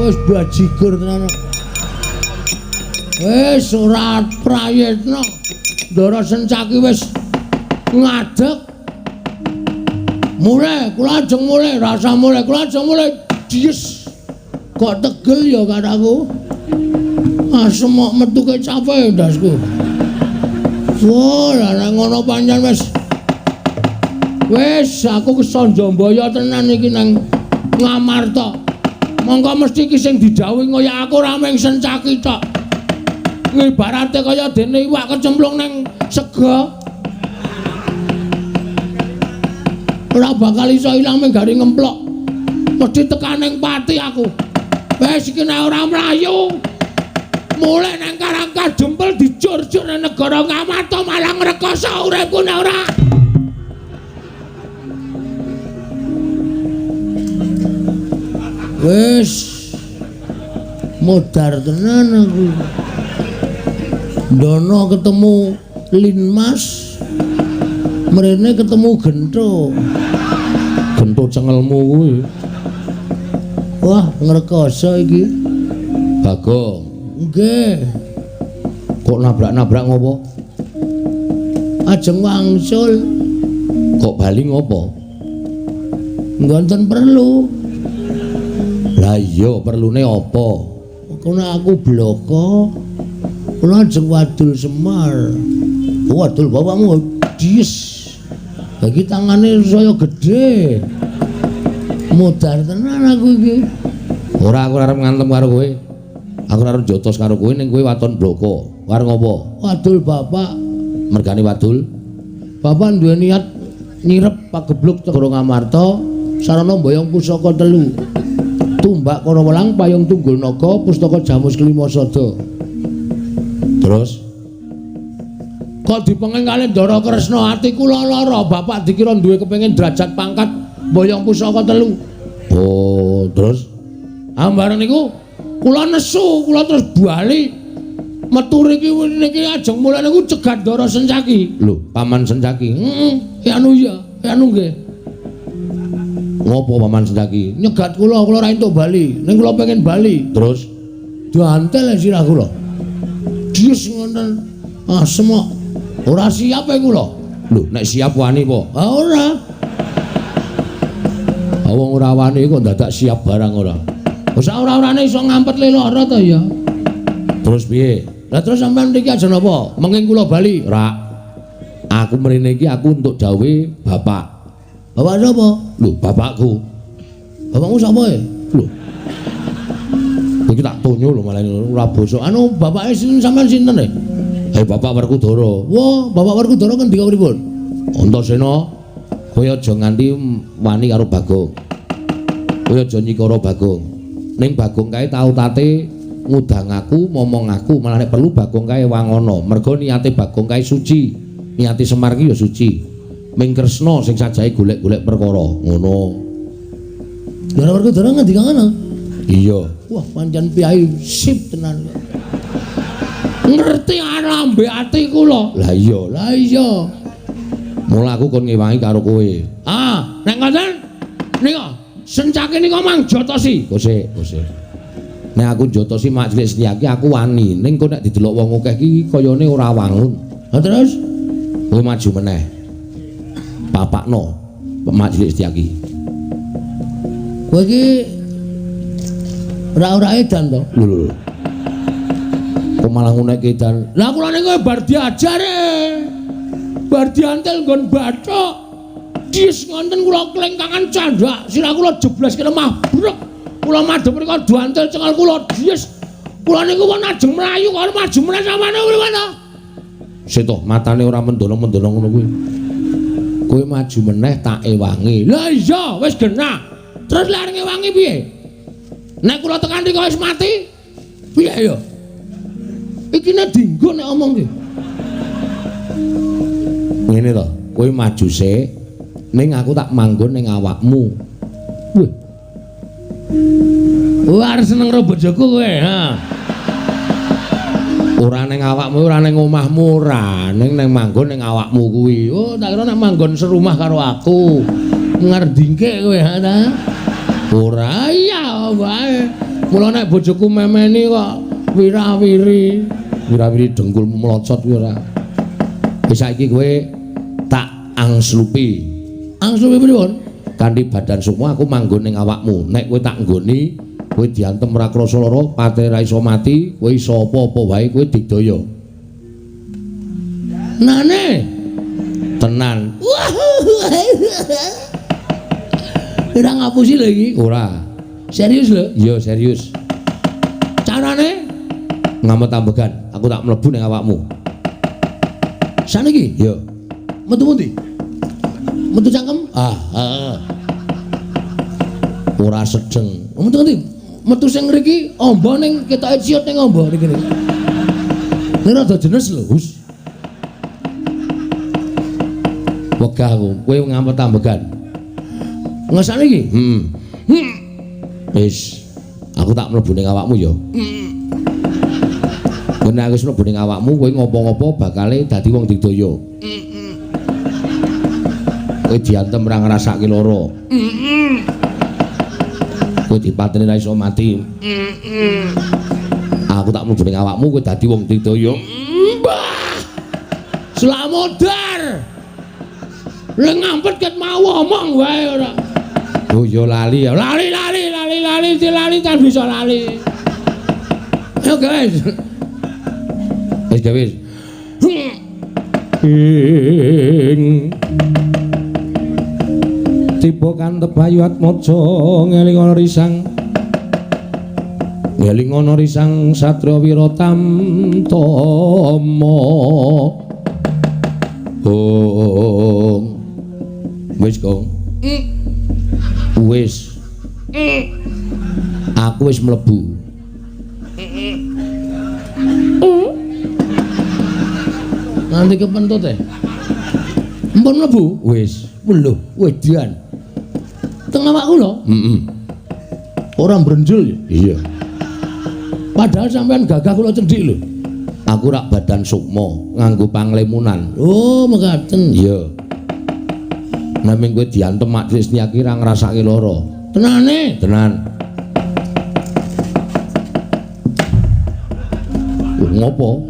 Wis bajigur tenan. Wis ora prayitna. Ndara Sencaki wis ngadeg. Mulih, kula ajeng mulih, rasa mulih, kula ajeng mulih. Dies. Kok tegel ya karo aku. Asem mok metu kecape ndasku. Wah, lah ngono pancen wis. Wis aku kesonjombaya tenan iki nang Ngamarta. Mongko mesti iki sing didhawuhi kaya aku ora mung Sencaki tok. Ngibarate kaya dene iwak kecemplung nang sega. Ora bakal iso ilang mung gari ngemplok. Mesti tekaning pati aku. Wis iki nek ora mlayu. Mulih nang Karang Kadempel dijur-jur nang negara Ngamarta malah ngrekoso uripku nek ora. Wis modar tenan aku. Ndono ketemu Linmas, mrene ketemu Gento. Gento cengelmu kuwi. Wah, ngrekoso iki. Bagong. Nggih. Kok nabrak-nabrak ngopo? Ajeng wangsul. Kok bali ngopo? Mboten perlu. Lah iya, perlune apa? Kono aku bloko. Kula ajeng wadul Semar. Wadul bapakmu dies. Bagi tangane saya gedhe. Modar tenan aku iki. Ora, aku arep ngantem karo kowe. Aku arep jotos karo kowe ning kowe waton bloko. Arep ngopo? Wadul bapak. Mergane wadul. Bapak duwe niat nyirep pagebluk Negara Ngamarta sarana mboyong pusaka telu. Tumbak Karawelang, Payung Tunggul Naga, Pustaka Jamus Kelima Sada. Terus kok dipenging kalih Ndara Kresna ati kula lara, bapak dikira duwe kepengin derajat pangkat mboyong pusaka telu. Oh, terus ambareng niku kula nesu, kula terus bali metu riki niki ajeng mulih niku cegat Ndara Sencaki. Lho, Paman Sencaki. Heeh, anu iya, anu nggih. Ngopo Paman Sencaki? Nyegat kula, kula ora entuk bali. Ning kula pengen bali. Terus diantel sirah kula. Dies ngoten. Asem kok. Ora siap e kula. Lho, nek siap wani apa? Ah ora. Wong ora wani kok dadak siap barang ora. Wis ora-orane iso ngampet le lara to ya. Terus piye? Lah terus sampean mriki aja napa? Menging kula bali. Ora. Aku mrene iki aku entuk dawuhe bapak. Bapak sapa? Lho, bapakku. Bapakmu sapa e? Lho. Iki tak tonyo lho malah ora bosok. Anu bapake sinten sampean sinten e? Eh Bapak Werkudara. Wah, Bapak Werkudara ngendika pripun? Antasena, kowe aja nganti wani karo Bagong. Kowe aja nyikara Bagong. Ning Bagong kae tau tate ngudang aku, momong aku, malah nek perlu Bagong kae wangono. Mergo niate Bagong kae suci. Niate Semar ki ya suci. Ming Kresna sing sajahe golek-golek perkara ngono. Ndara Werkudara ngendika ngono? Iya. Wah, pancen piyai sip tenan. Ngerti lambe ati kula. Lah iya, lah iya. Mula aku kon ngewangi karo kowe. Ah, nek ngoten nika Sencaki nika mang jotosi. Kosek, kosek. Nek aku jotosi mak cilik Setyaki aku wani, ning kok nek didelok wong akeh iki kayane ora wangun. Lah terus kowe maju meneh. Papakno mak cilik Setyaki. Kowe iki ora-ora edan to? Lho lho. Kok malah ngunek edan. Lah kula niku bar diajar e. Bar diantel nggon bathok. Dis ngonten kula klengkangan candhak, sirah kula jeblas ke lemah brek. Kula madhep mriku diantel cengal kula dies. Kula niku wong ajeng mlayu kok maju meneh samane pripun to? Sik to, matane ora mendono-mendono ngono kuwi. Kowe maju meneh tak ewangi. Lah iya, wis genah. Terus lek arep ngewangi piye? Nek kula tekan mriku wis mati, piye ya? Iki nek dinggo nek omong ki. Ngene to, kowe maju sik, ning aku tak manggon ning awakmu. Wih. Wah, arep seneng karo bojoku kowe, ha. Ora ning awakmu, ora ning omahmu, ora ning nang manggon ning awakmu kuwi. Oh, tak kira nek manggon serumah karo aku. Ngerdingke kowe, ha ta? Ora iya wae. Mula nek bojoku memeni kok wirawiri, wirawiri dengkulmu melocot kuwi ora. Wis saiki kowe tak angslupi. Angslupi pripun? Kanthi badan sukma aku manggon ning awakmu. Nek kowe tak nggoni, kowe diantem ora krasa lara, pate ra iso mati, kowe iso apa-apa wae kowe digdaya. Nane. Tenan. Ora ngapusi lho iki? Ora. Serius lho? Iya, serius. Carane ngamet ambegan, aku tak mlebu ning awakmu. Saniki? Iya. Metu pundi? Metu cangkem? Ah, heeh. Ora sedeng. Metu ngendi? Metu sing ngriki amba ning ketoke ciut ning amba niki. Ini rada jenes lho, hus. Wegah aku, kowe ngampet ambegan. Ngesane iki? Heeh. Wis, aku tak mlebu ning awakmu ya. Heeh. Nek aku wis mlebu ning awakmu, kowe ngopo-ngopo bakale dadi wong digdaya. Heeh. Kowe diantem ora ngrasake lara. Heeh. Kowe dipateni ra iso mati. Heeh. Aku tak mlebu ning awakmu, kowe dadi wong digdaya. Mbah. Slamodar. Lha ngampet ket mau omong wae ora. Oh ya lali ya. Lali lali lali lali lali kan bisa lali. Ayo guys. Wis wis. Ing tiba kantep Bayu Atmaja ngeling ana risang. Ngeling ana risang satriya Wiratamtama. Gong. Wis, Gong. Wis. Aku wis mlebu. Nanti kepentut e. Empun mlebu? Wis. Lho, wedian. Teng awak kula? Heeh. Ora mbrenjul ya? Iya. Padahal sampean gagah kula cendhik lho. Aku rak badan sukma nganggo panglemunan. Oh, mekaten. Iya. Naming kowe diantem mak Trisnia ki ra ngrasake lara. Tenane? Tenan. Ngopo?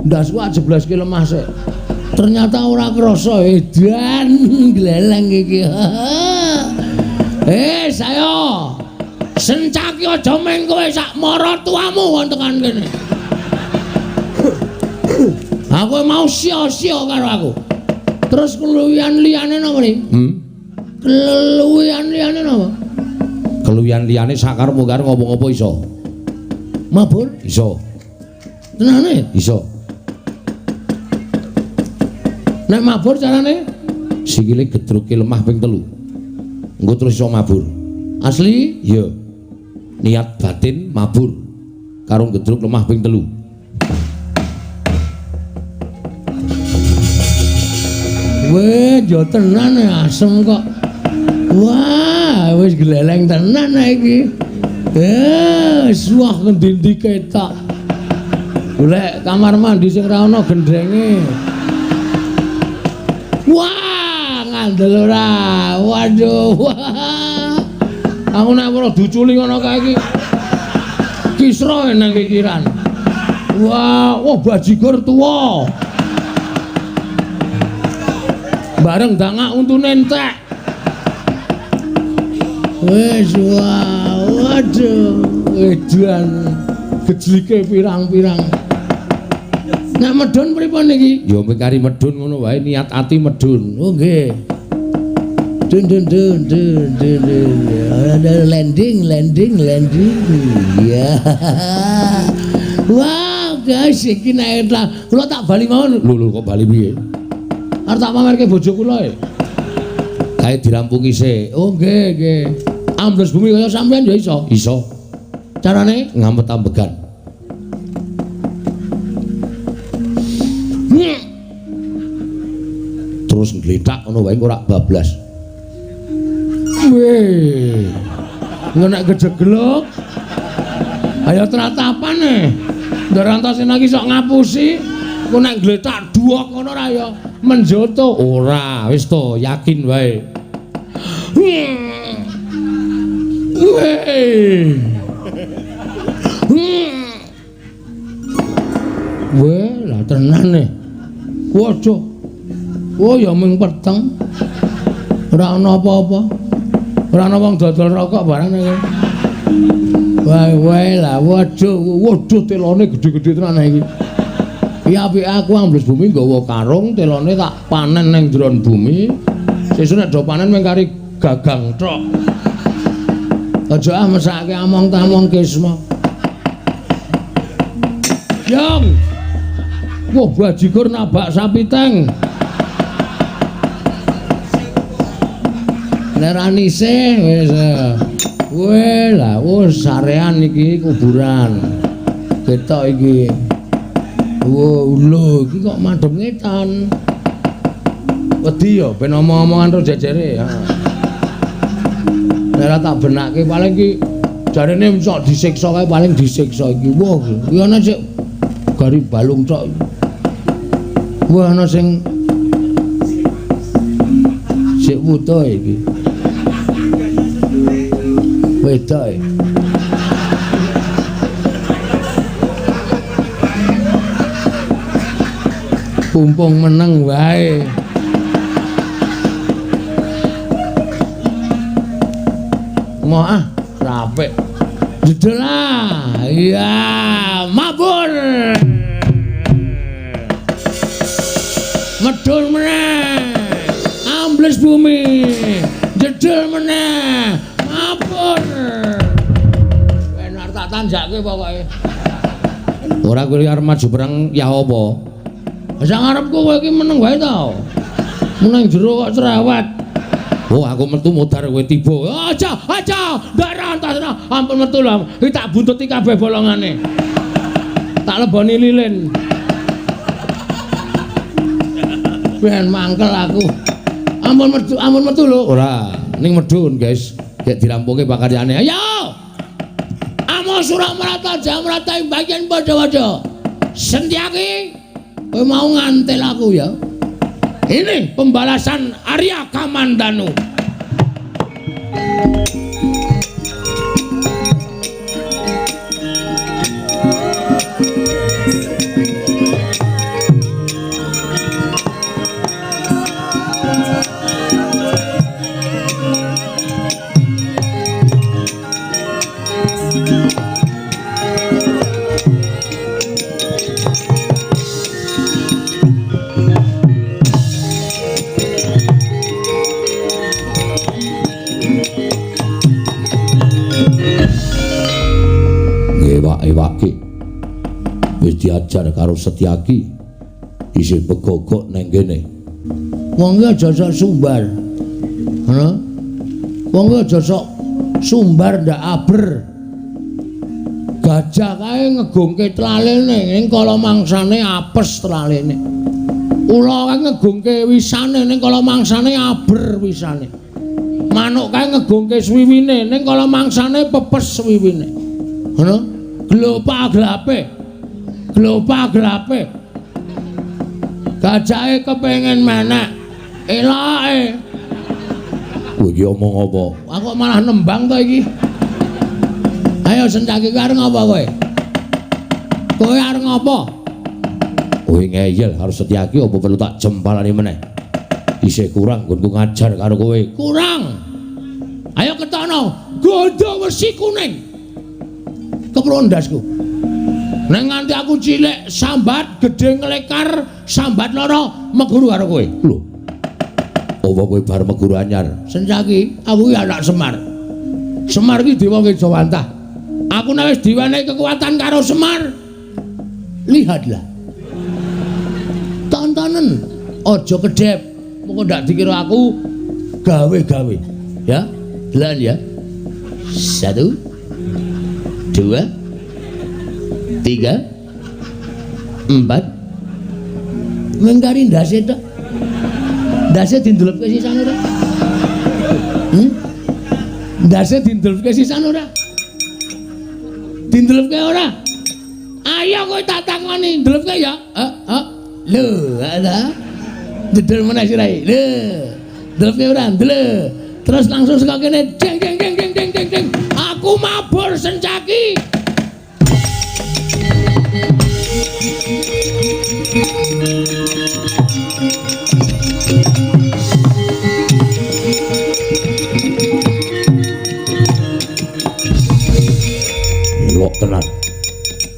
Ndasku ajebleske lemah sik. Ternyata ora krasa edan gleleng iki. Sayo. Sencaki aja meng kowe sak maratuamu wong tekan kene. Aku mau sia-sia karo aku. Terus keluwihan liyane napa ni? Keluwihan liyane napa? Keluwihan liyane sakarepmu karo ngopo-ngopo iso. Mabur? Iso. Tenane? Iso. Nek mabur carane sikile gedruke lemah ping 3. Engko terus iso mabur. Asli? Iya. Niat batin mabur karo gedruk lemah ping 3. Weh, yo tenan asem kok. Wah, wis gleleng tenan iki. Wah ngendi-endi ketok. Golek kamar mandi sing ra ana gendrenge. Wah, ngandel ora. Waduh. Wah. Aku nek ora diuculi ngono kae iki. Kisra nang pikiran. Wah, wah bajigur tuwa. Bareng dangak untune entek. Wis wah, waduh, edan gejlike pirang-pirang. Nek medhun pripun niki? Ya mung kari medhun ngono wae, niat ati medhun. Oh nggih. Dun dun dun dun dun dun. Landing landing landing. Ya. Wah, guys iki nek kula tak bali mawon. Lho lho kok bali piye? Arep tak pamerke bojo kula e. Kae dirampungi sik. Oh nggih nggih. Ambles bumi kaya sampean ya iso. Iso. Carane ngampet ambegan. Terus ngletak ngono wae ora bablas. Weh. Nek kejeglok. Ayo tratapan e. Ndarantosena iki sok ngapusi. Ku nek ngletak duwok ngono ra ya menjoto. Ora, wis to, yakin wae. Weh. Weh, lah tenan e. Waduh. Oh ya mung peteng. Ora ana apa-apa. Ora ana wong dodol rokok barang iki. Wae wae lah waduh, waduh telone gedhe-gedhe tenan iki. Ya apike aku ambles bumi nggawa karung, telone tak panen ning jero bumi. Sesuk nek do panen mung kari gagang tok. Aja ah mesake among-tamong kisma. Yang. Wah bajigur nabak sapi teng. Nek ra nise wis. Weh lah, wis sarean iki kuburan. Ketok iki. Wo, lho iki kok madhep ngetan. Wedi ya ben omong-omongan terus jejere. Nek ora tak benake paling iki jarene sok disiksa kae paling disiksa iki. Wah, iki ana sik gari balung tok. Wah, ana sing sik wuta iki. Wedok e. Pumpung meneng wae. Moh ah, rapik. Jedel ah. Iya, mabur. Medun meneh. Ambles bumi. Jedel meneh. Mabur. Ben arep tak tanjake pokoke. Ora kuwi arep maju perang ya apa? Sak ngarepku kowe iki meneng wae ta. Meneng jero kok cerewet. Oh, aku metu modar kowe tiba. Aja, aja, ndak rantas. Ampun metu lho. Iki tak buntuti kabeh bolongane. Tak leboni lilin. Ben mangkel aku. Ampun metu lho. Ora, ning medun, guys. Gek dirampungke pakaryane. Ayo. Amo Suramarata Jamrata ing bagian padha-padha. Sentyaki, kowe mau ngantel aku ya. Ini pembalasan Arya Kamandanu. Ewake wis diajar karo Setyaki isih begogok nang kene. Wong iki aja sok sumbar. Ngono. Wong iki aja sok sumbar ndak aber. Gajah kae ngegungke tlalene ning kala mangsane apes tlalene. Ula kae ngegungke wisane ning kala mangsane aber wisane. Manuk kae ngegungke swiwine ning kala mangsane pepes swiwine. Ngono. Glopa glape. Glopa glape. Gajahe kepengin menek. Eloke. Kowe iki omong apa? Aku kok malah nembang to iki. Ayo Sencaki kowe arep ngapa kowe? Kowe arep ngapa? Kowe ngeyel karo Setyaki apa perlu tak jempalani meneh? Isih kurang nggonku ngajar karo kowe. Kurang. Ayo ketokno gondo wesi kuning. Keprun ndasku. Nek nganti aku cilik sambat gedhe nglekar sambat lara meguru karo kowe. Lho. Apa kowe bar meguru anyar? Sencaki, aku iki anak Semar. Semar iki dewa Kejawantah. Aku nek wis diwenehi kekuatan karo Semar. Lihatlah. Tontonen, aja kedhep. Mengko ndak dikira aku gawe-gawe. Ya, delan ya. 1 2 3 4. Mengkari ndase tok. Ndase dindelepke sisan ora? Ndase dindelepke sisan ora? Dindelepke ora? Ayo kowe tak takoni, ndelepke ya. Heeh. Lho, ta. Jedel meneh sirahe. Lho. Ndelepke ora? Ndelep. Terus langsung saka kene jeng jeng jeng jeng jeng jeng jeng. Aku mabur Sencaki. Elok tenan.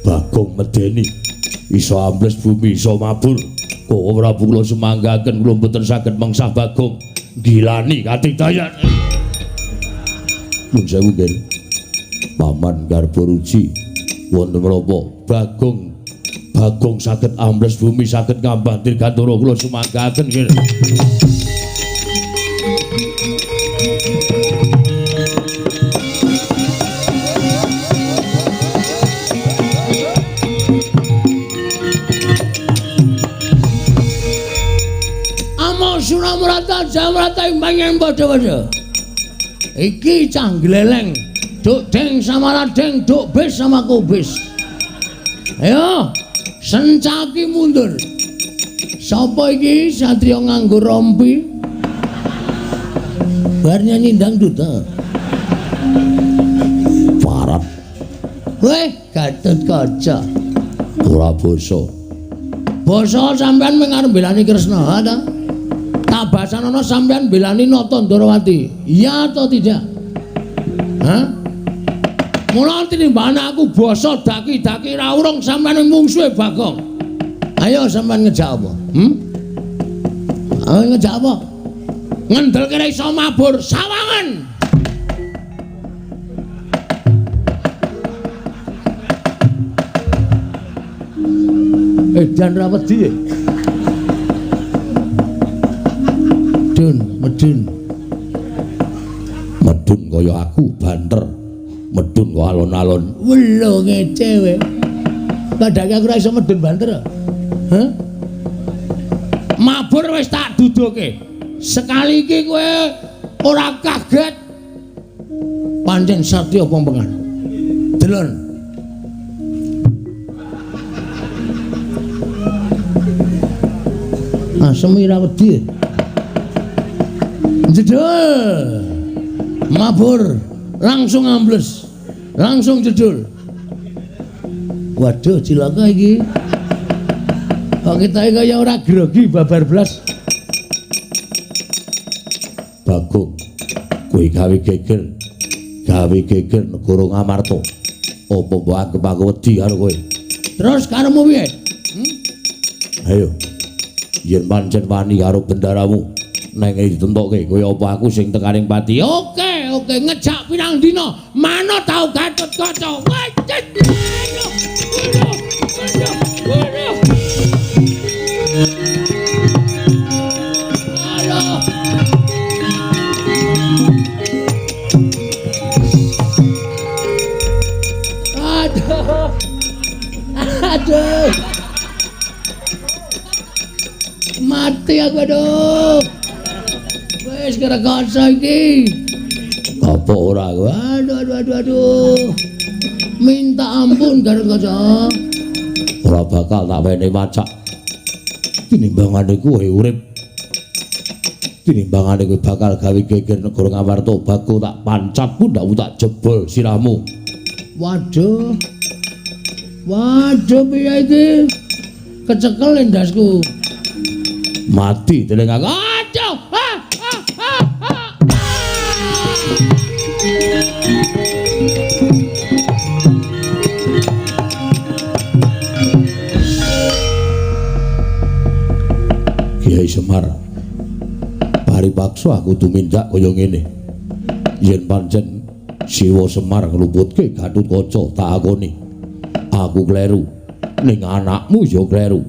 Bagong medeni. Iso ambles bumi, iso mabur. Kok Prabu kula sumanggaken kula mboten saged mengsah Bagong. Gilani katigdayan. Nuwun sewu nggih. Paman Garbaruji wonten menapa Bagong Bagong saged ambles bumi, saged ngambah dirgantara kula sumanggaken nggih. Aja mrata imbang yen padha-padha. Iki cah gleleng. Duk deng sama ladeng, duk bis sama kubis. Ayo, sencaki mundur. Sapa iki satriya nganggo rompi? Bar nyanyi dangdut ta. Parat. Weh, Gatotkaca. Ora basa. Basa sampean mung arep mbelani Kresna, ha ta? Tak basanono sampean mbelani Nata Ndorowati. Iya atau tidak? Hah? Mula tinimbang aku basa daki-daki ra urung sampean mungsuhe Bagong. Ayo sampean ngejak apa? Ayo ngejak apa? Ngendel kira iso mabur sawangan. Edan ra wedi. Dun, medun. Medun kaya aku banter. Medun kok alon-alon. Welo ngece we. Padahal aku ora iso medun banter. Hah? Mabur wis tak duduke. Sekali iki kowe ora kaget. Pancen satya pompengan. Delon. Asem ora wedi. Jedul. Mabur langsung ambles. Langsung jedul. Waduh cilaka iki. Kok kita kaya ora grogi babar blas. Bagong, kowe gawe geger. Gawe geger negara Ngamarta. Apa mbok anggep aku wedi karo kowe? Terus karepmu piye? Ayo. Yen pancen wani karo bendaramu, neng ditentokke kaya apa aku sing tekaning pati. Oke, oke, ngejak pirang dina, manut tau Gatotkaca. Wajit. Ayo. Ayo. Ayo. Ayo. Aduh. Aduh. Mati aku aduh. Wis kerekoso iki. Apa ora aku? Aduh aduh aduh aduh. Minta ampun Gatotkaca. Ora bakal tak wene macak. Tinimbangane kowe urip. Tinimbangane kowe bakal gawe geger negara Ngamarta, bakul tak pancat pundhakmu tak jebol sirahmu. Waduh. Waduh piye iki? Kecekel endasku. Mati dening aku. Aduh. Ah, ah, ah, ah. Kiai Semar, paripaksa aku tumindak kaya ngene. Yen pancen Siwa Semar ngluputke Gatotkaca tak akoni. Aku kleru. Ning anakmu ya kleru.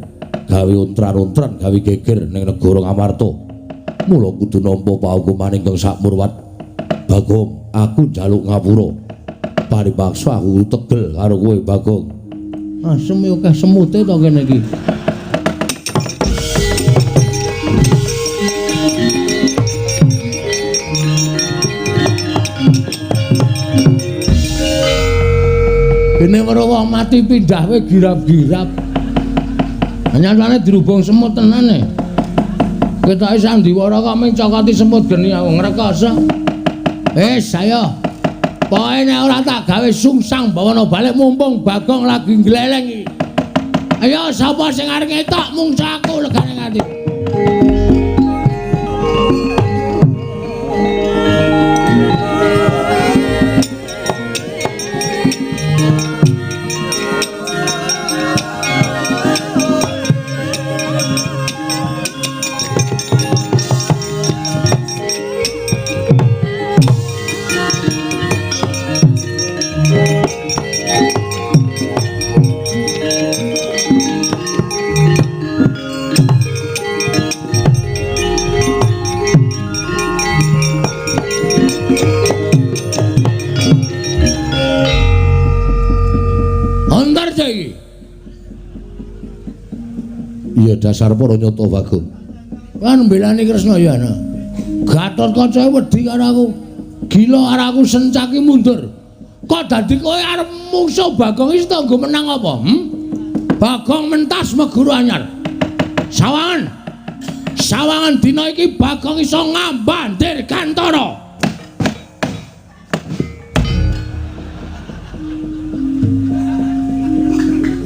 Gawe ontran-ontran, gawe geger ning negara Ngamarta. Mula kudu nampa paukuman ingkang sakmurwat. Bagong, aku njaluk ngapura. Paripaksa aku tegel karo kowe, Bagong. Asem yo akeh semute to kene iki. Dene weruh wong mati pindah we girap-girap. Nyatane dirubung semut tenan e. Ketoke sandiwara kok mung cokoti semut geni aku ngrekoso. Wis ayo. Pokoke nek ora tak gawe sungsang bawana balik mumpung Bagong lagi ngleleng iki. Ayo sapa sing arep ngetok mungsa aku legane ngati. Iya dasar para nyata Bagong. Kan mbelani Kresna ya ana. Gatotkaca wedi karo aku. Gila karo aku sencaki mundur. Kok dadi kowe arep mungsuh Bagong iki tanggo menang apa? Bagong mentas meguru anyar. Sawangan. Sawangan dina iki Bagong iso ngambah Dirgantara.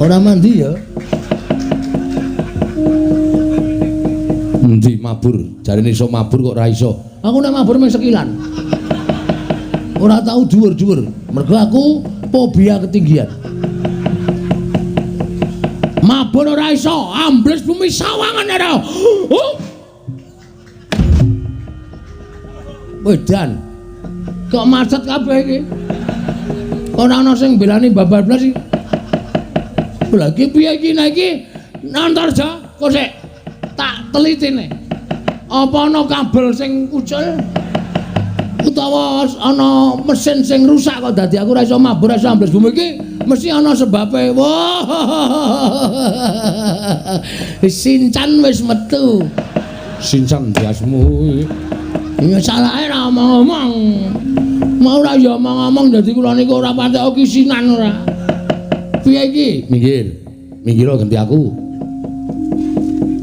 Ora mandi ya. Endi mabur? Jarene iso mabur kok ora iso. Aku nek mabur mung sekilan. Ora tau dhuwur-dhuwur. Mergo aku fobia ketinggian. Mabur ora iso, ambles bumi sawangan ora. Oh. Wedan. Kok macet kabeh iki? Ora ana sing belani babar blas iki. Lha iki piye iki nek iki Antarja kok sik tak telitine. Apa ana kabel sing ucul utawa ana mesin sing rusak kok dadi aku ora iso mabur ora iso ambles bumi iki mesti ana sebabe. Wah. Sincan wis metu. Sincan biasmu. Ya salahe ora omong-omong. Mau ora ya omong-omong dadi kula niku ora patek kisinan ora. Piye iki? Minggir. Minggir ganti aku.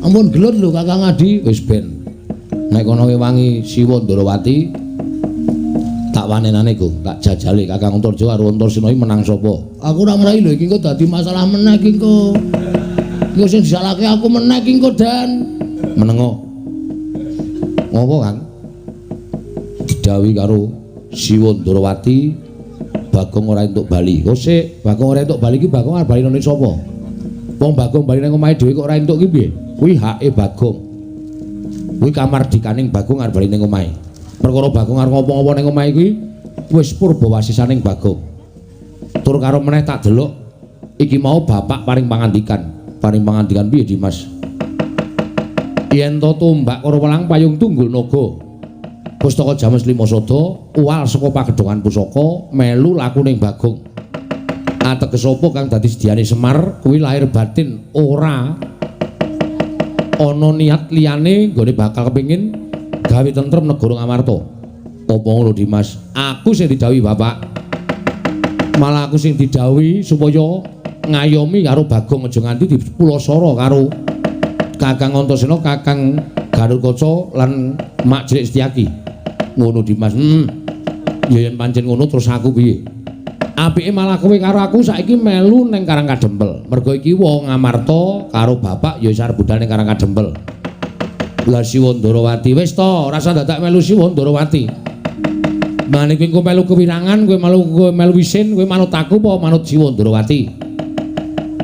Ampun gelut lho Kakang Adi. Wis ben. Nek kono wewangi Siwa Ndarawati tak wanenane Gong, tak jajale Kakang Antarja karo Antasena iki menang sapa? Aku ora mrai lho iki kok dadi masalah meneh iki engko. Iki sing disalahke aku meneh iki engko Dan. Menengo. Ngopo, Kang? Didhawuhi karo Siwa Ndarawati Bagong ora entuk bali. Oh sik, Bagong ora entuk bali iki Bagong arep bali nang sapa? Wong Bagong bali nang omahe dhewe kok ora entuk ki piye? Kuwi hake Bagong. Kuwi kamardikaning Bagong arep bali ning omahe. Perkara Bagong arep ngopo-ngopo ning omahe kuwi wis purbawasisaning Bagong. Tur karo meneh tak delok iki mau bapak paring pangandikan. Paring pangandikan piye Dimas? Yen to tombak karo welang payung tunggul naga. Pustaka James Lima Sada uwal saka pagedhongan pusaka melu lakuning Bagong. Ateges apa kang dadi sediane Semar kuwi lahir batin ora ana niat liyane nggone bakal kepengin gawe tentrem negara Ngamarta. Apa ngono Dimas? Aku sing didhawuhi bapak. Malah aku sing didhawuhi supaya ngayomi karo Bagong aja nganti dipulasara karo Kakang Antasena, Kakang Garukaca lan Mak Cilik Setyaki. Ngono Dimas. Ya yen pancen ngono terus aku piye? Apike malah kowe karo aku saiki melu ning Karang Kadempel. Mergo iki wong Ngamarta karo bapak ya wis arep budal ning Karang Kadempel. Lah Siwa Ndarawati wis to, ora usah dadak melu Siwa Ndarawati. Mane kowe engko melu kewirangan, kowe melu isin, kowe manut aku apa manut Siwa Ndarawati?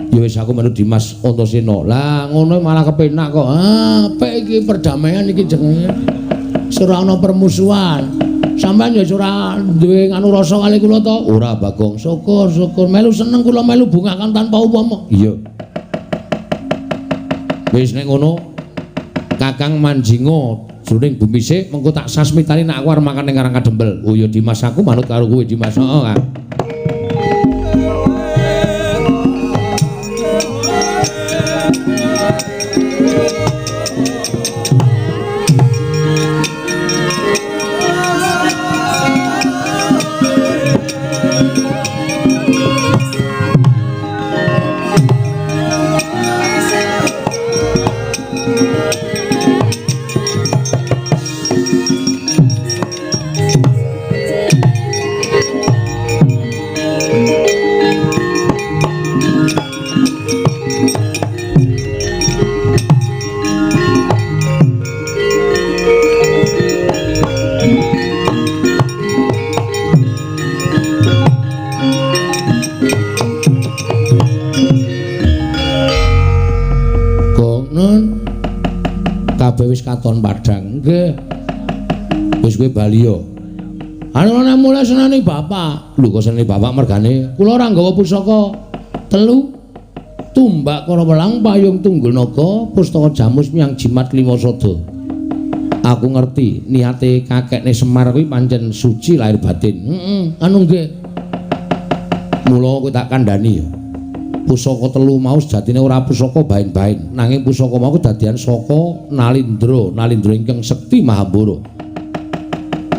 Ya wis aku melu Dimas Antasena. Lah ngono malah kepenak kok. Ah, apik iki perdamaian iki jenenge. Ora ana permusuhan. Sampeyan ya ora duwe nganu rasa kali kula to? Ora Bagong. Syukur, syukur. Melu seneng kula melu bungakan tanpa upama. Iya. Wis nek ngono Kakang manjinga jroning bumi sik mengko tak sasmitani nek aku arep makan ning Karang Kadempel. Oh ya Dimas aku manut karo kowe Dimas. Heeh, Kang. Kabeh wis katon padhang. Nggih. Wis kowe bali yo. Anu nek mulai seneni bapak. Lho kok seneni bapak mergane? Kula ora nggawa pusaka telu. Tumbak karo welang payung tunggul naga pustaka jamus miyang jimat lima sada. Aku ngerti niate kakekne Semar kuwi pancen suci lahir batin. Heeh, anu nggih. Mula kowe tak kandhani ya. Pusaka telu mau sejatine ora pusaka bain-bain, nanging pusaka mau kedadian saka Nalindra, Nalindra ingkang sekti Mahambara.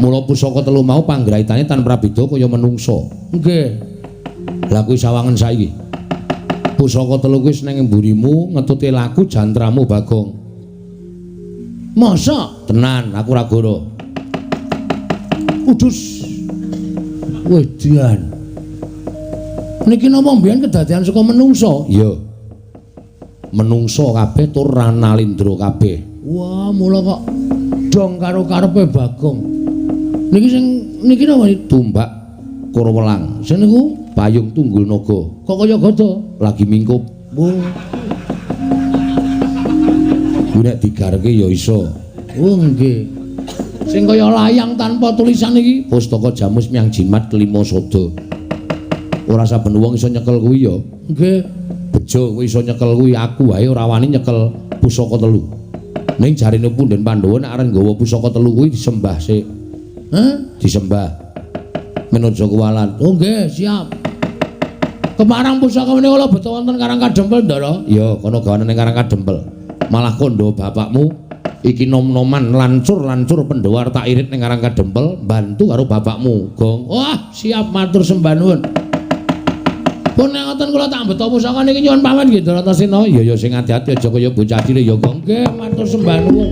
Mula pusaka telu mau panggraitane tan prabeda kaya menungsa. Nggih. Lah kuwi sawangen saiki. Pusaka telu kuwi ning mburimu ngetute laku jantramu Bagong. Masa? Tenan, aku ora goro. Kudus. Wedian. Niki napa mbiyen kedadean saka menungsa? Iya. Menungsa kabeh tur ranalindra kabeh. Wah, mula kok dong karo karepe Bagong. Niki sing niki napa tumbak Kurawelang. Sing niku payung tunggul naga. Kok kaya gada? Lagi mingkup. Oh. Kuwi nek digarke ya iso. Oh nggih. Sing kaya layang tanpa tulisan iki pustaka Jamus Miang Jimat kelima sada. Ora saben wong iso nyekel kuwi ya. Nggih. Bejo kowe iso nyekel kuwi, aku wae ora wani nyekel pusaka telu. Ning jarene punden Pandhawa nek arep nggawa pusaka telu kuwi disembah sik. Hah? Disembah. Men aja kuwalat. Oh nggih, siap. Keparang pusaka menika kula beto wonten Karang Kadempel, Ndara. Iya, kono gawane ning Karang Kadempel. Malah kandha bapakmu iki nom-noman lancur-lancur Pandhawa tak irit ning Karang Kadempel, bantu karo bapakmu, Gong. Wah, siap matur sembah nuwun. Pun nek ngoten kula tak beto pusaka niki nyuwun pamit nggih Bratasena. Iya ya sing ati-ati aja kaya bocah cilik ya, Gong. Nggih, matur sembah nuwun.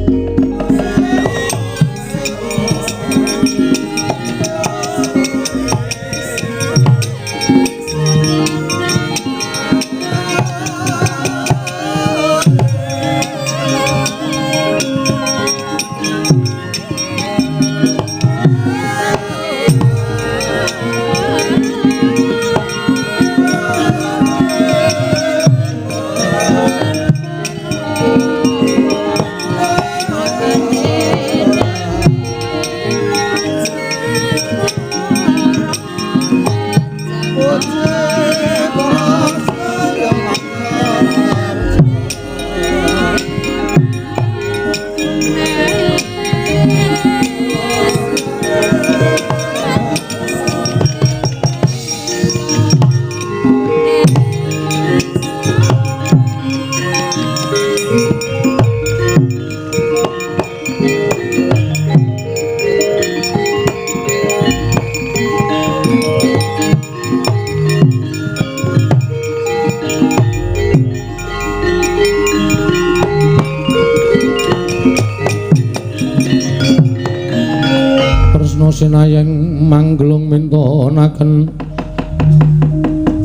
Senayeng manggelung mintonaken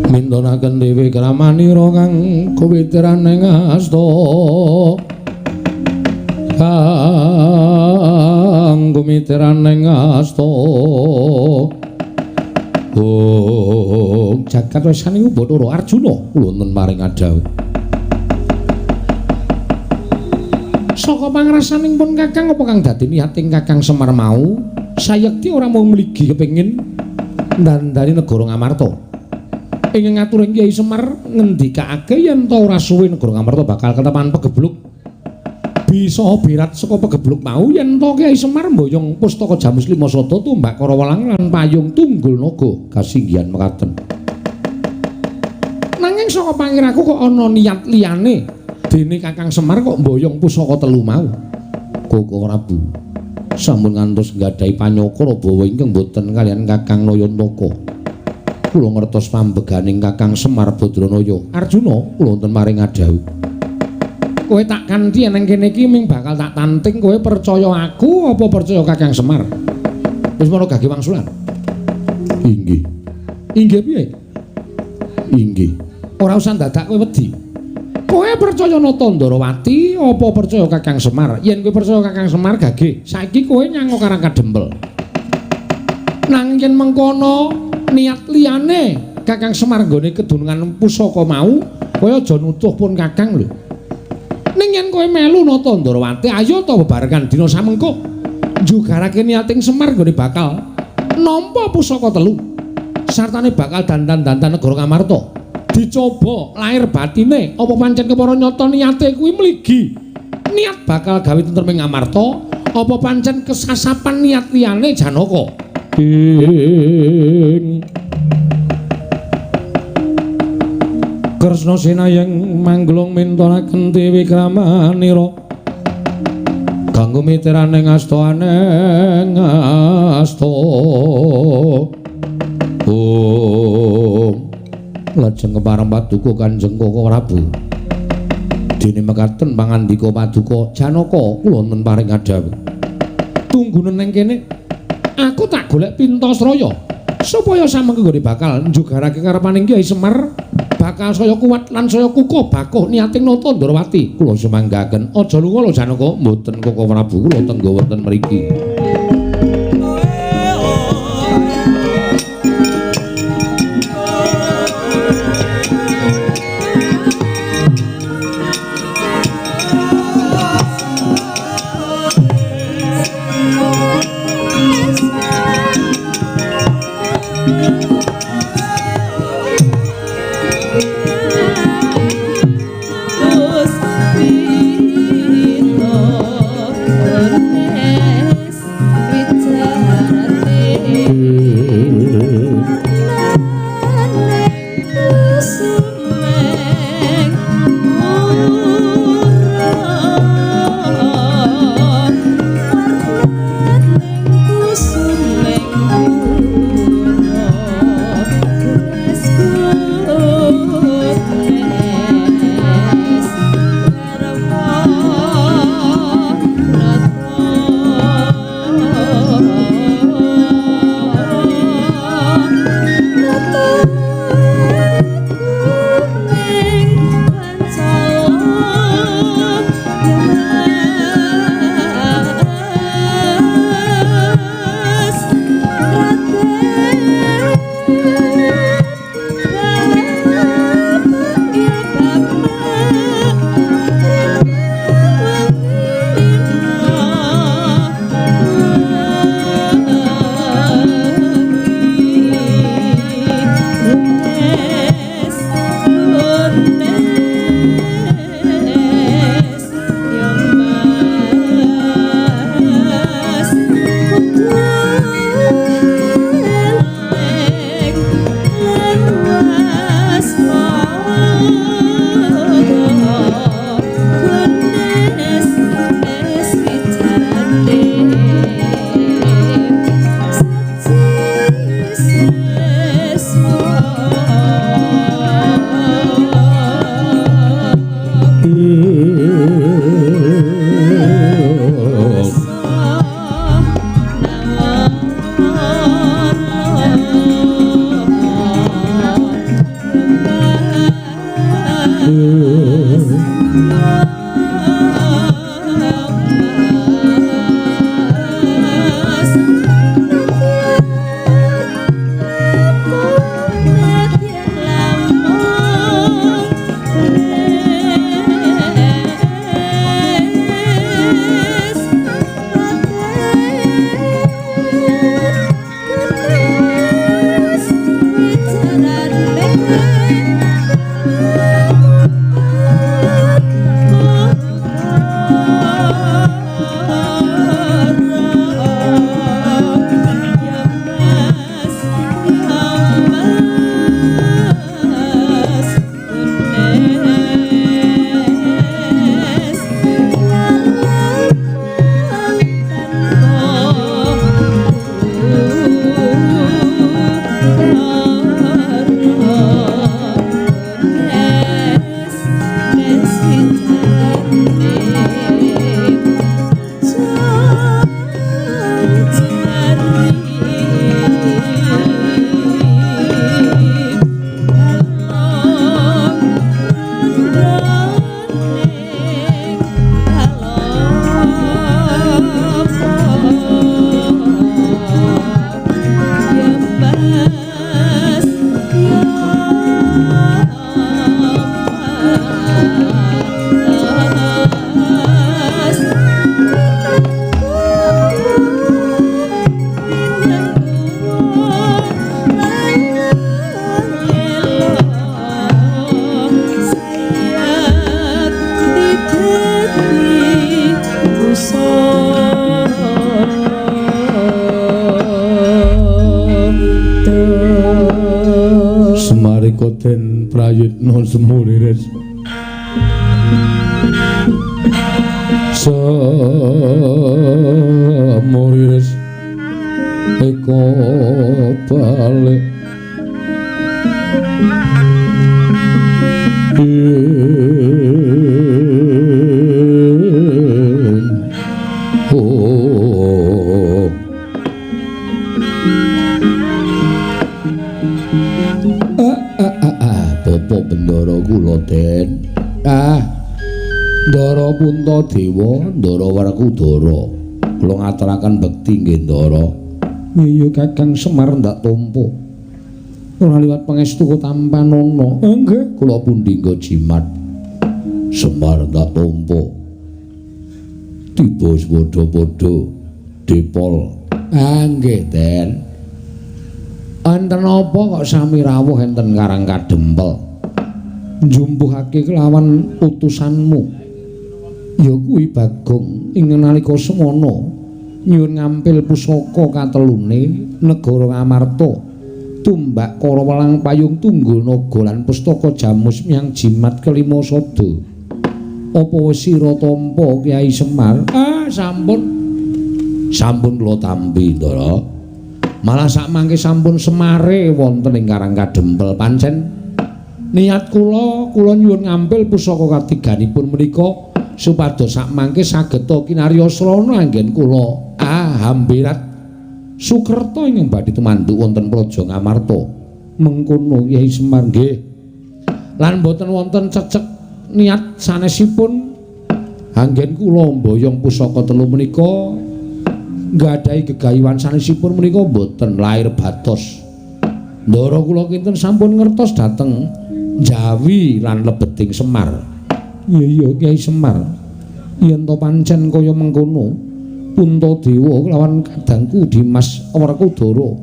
mintonaken dewi kramanira kang kuwitiran ing asta kang kumitiran ing asta. Oh, jagat wesan iku Bathara Arjuna kula wonten paring adhawuh. Saka pangrasaning pun Kakang apa kang dadi niating Kakang Semar mau? Sayekti ora mung mligi kepengin ndandani negara Ngamarta. Ing ngaturing Kyai Semar ngendikake yen ta ora suwe negara Ngamarta bakal ketepan pegebluk. Bisa birat saka pegebluk mau yen ta Kyai Semar mboyong pustaka Jamus Lima Sada tumbak Karawelang lan payung tunggul naga kasinggihan mekaten. Nanging saka pangiraku kok ana niat liyane dene Kakang Semar kok mboyong pusaka telu mau. Koko Prabu sampun ngantos nggadahi panyokra bawa ingkang boten kaliyan Kakang Nayantaka. Kula ngertos pambeganing Kakang Semar Badranaya. Arjuna kula wonten maring adhawuh. Kowe tak kanthi nang kene iki ming bakal tak tanting kowe percaya aku apa percaya Kakang Semar? Wis mono gage wangsulan. Inggih. Inggih piye? Inggih. Ora usah dadak kowe wedi. Kowe percaya Nata Ndarawati apa percaya Kakang Semar? Yen kowe percaya Kakang Semar gage, saiki kowe nyang Karang Kadempel. Nanging yen mengkono niat liyane Kakang Semar nggone kedunungan pusaka mau, kowe aja nutuh pun Kakang lho. Ning yen kowe melu Nata Ndarawati, ayo ta bebarengan dina samengko njugarake niating Semar nggone bakal nampa pusaka telu. Sartane bakal dandan-dandan negara Ngamarta. Dicoba lahir batine apa pancen kepara nyata niate kuwi mligi niat bakal gawe tentrem ing Ngamarta apa pancen kesasapan niat liyane Janaka. Ing Kresna senayeng manggelung mintonaken Dewi Kramanira Kanggo mitirane ngastoane ngasto. Om lajeng kepareng paduka Kanjeng Koko Prabu. Dene mekaten pangandika paduka Janaka kula wonten paring adhawuh. Tunggunen nang kene aku tak golek Pintasraya supaya samengko nggone bakal njugarake karepaning Kyai Semar bakal saya kuat lan saya kukuh bakuh niating nata Ndrawati. Kula sumanggaken aja lunga lho Janaka. Mboten Koko Prabu, kula tenggo wonten mriki. Semarika den prayitna semuriris. Samuriris eko balik oh. Bapak Bendara kula Den. Ah. Ndara Puntadewa, Ndara Werkudara. Kula ngaturaken bekti nggih Ndara. Iya Kakang Semar ndak tampa. Ora liwat pangestu tampanana. Nggih, kula pundi nggo jimat. Semar ndak tampa. Tiba padha-padha depol. Ah nggih, Den. Enten apa kok sami rawuh enten Karang Kadempel? Njumpuhake kelawan utusanmu. Ya kuwi Bagong ing nalika semana nyuwun ngampil pusaka katelune negara Ngamarta, tumbak kara welang payung tunggul naga lan pustaka jamus miang jimat kelima sada. Apa wis sira tampa Kyai Semar? Ah, sampun. Sampun kula tampi, Ndara. Malah sakmangke sampun semare wonten ing Karang Kadempel. Pancen niat kula, kula nyuwun ngampil pusaka katiganipun menika supados sakmangke sageta kinarya srana anggen kula hambirat sukerta ingkang badhe tumanduk wonten Praja Ngamarta. Mengkono Kyai Semar nggih. Lan boten wonten cecek niat sanesipun anggen kula mboyong pusaka telu menika nggadahi gegayuhan sanesipun menika boten lair batos. Ndara kula kinten sampun ngertos dhateng Jawi lan lebeting Semar. Iya iya Kyai Semar. Yen to pancen kaya mengkono, Puntadewa kelawan kadangku Dimas Werkudara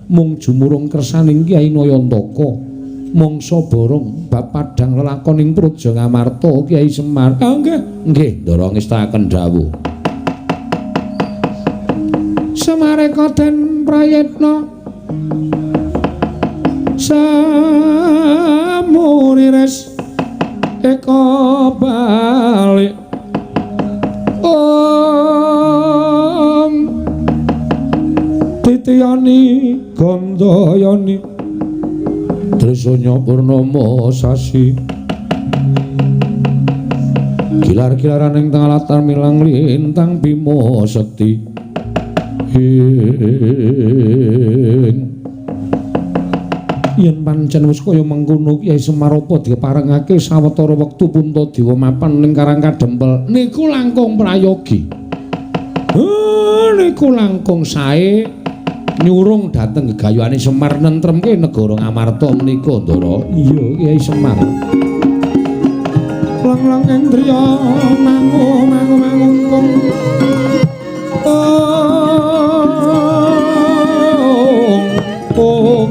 mung jumurung kersaning Kyai Nayantaka mangsa borong bab padhang lelakoning Praja Ngamarta Kyai Semar. Ah nggih, nggih Ndara ngestakaken dawuh. Semareka den prayitna samuriris eka balik om titiyani gandayani trisanya purnama sasi gilar-gilaran ing tengah latar milang lintang bima sekti. Yen pancen wis kaya mengkono Kyai Semar apa diparengake sawetara wektu Puntadewa mapan ning Karang Kadempel niku langkung prayogi. Niku langkung sae nyurung dhateng gegayuhane Semar nentremke negara Ngamarta menika Ndara. Iya Kyai Semar. Lang-lang endriya mangu mangu mangungkung. Oh, oh.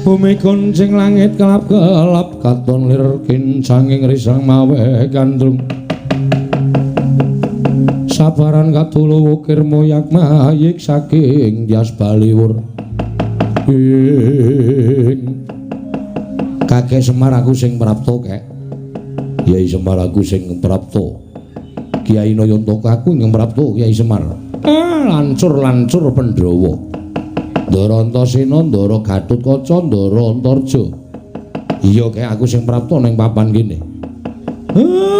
Bumi goncing langit kelap-kelap katon lir kincanging risang mawe gandrung sabaran katulu wukir moyak mayik saking jas baliwur. Ing kakek Semar aku sing prapta kek. Kyai Semar aku sing prapta. Kyai Nayantaka aku ingkang prapta Kyai Semar. Lancur-lancur Pandhawa. Ndara Antasena, Ndara Gatotkaca, Ndara Antarja. Iya kaya aku sing prapta ning papan kene.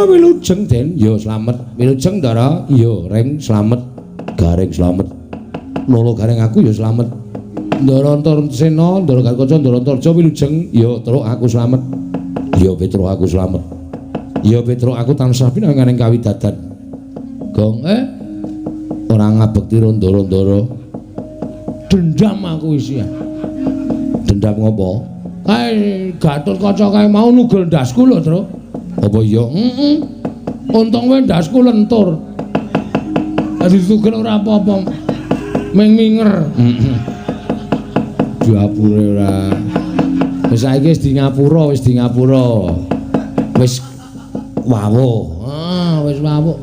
Wilujeng Den, ya slamet. Wilujeng Ndara, iya Reng slamet. Gareng slamet. Lolo gareng aku ya slamet. Ndara Antasena, Ndara Gatotkaca, Ndara Antarja wilujeng, ya truk aku slamet. Ya Petruk aku slamet. Ya Petruk aku tansah pinangan ing kawidadan. Gong ora ngabekti ndara-ndara. Dendam aku isih. Dendam ngopo? Kae Gatotkaca kae mau nugel ndasku lho, Truk. Apa iya? Heeh. Untung wae ndasku lentur. Dadi tugel ora apa-apa. Ming minger. Heeh. Diapure ora. Wis saiki wis di ngapura, wis di ngapura. Wis wawuh. Ah, wis wawuh.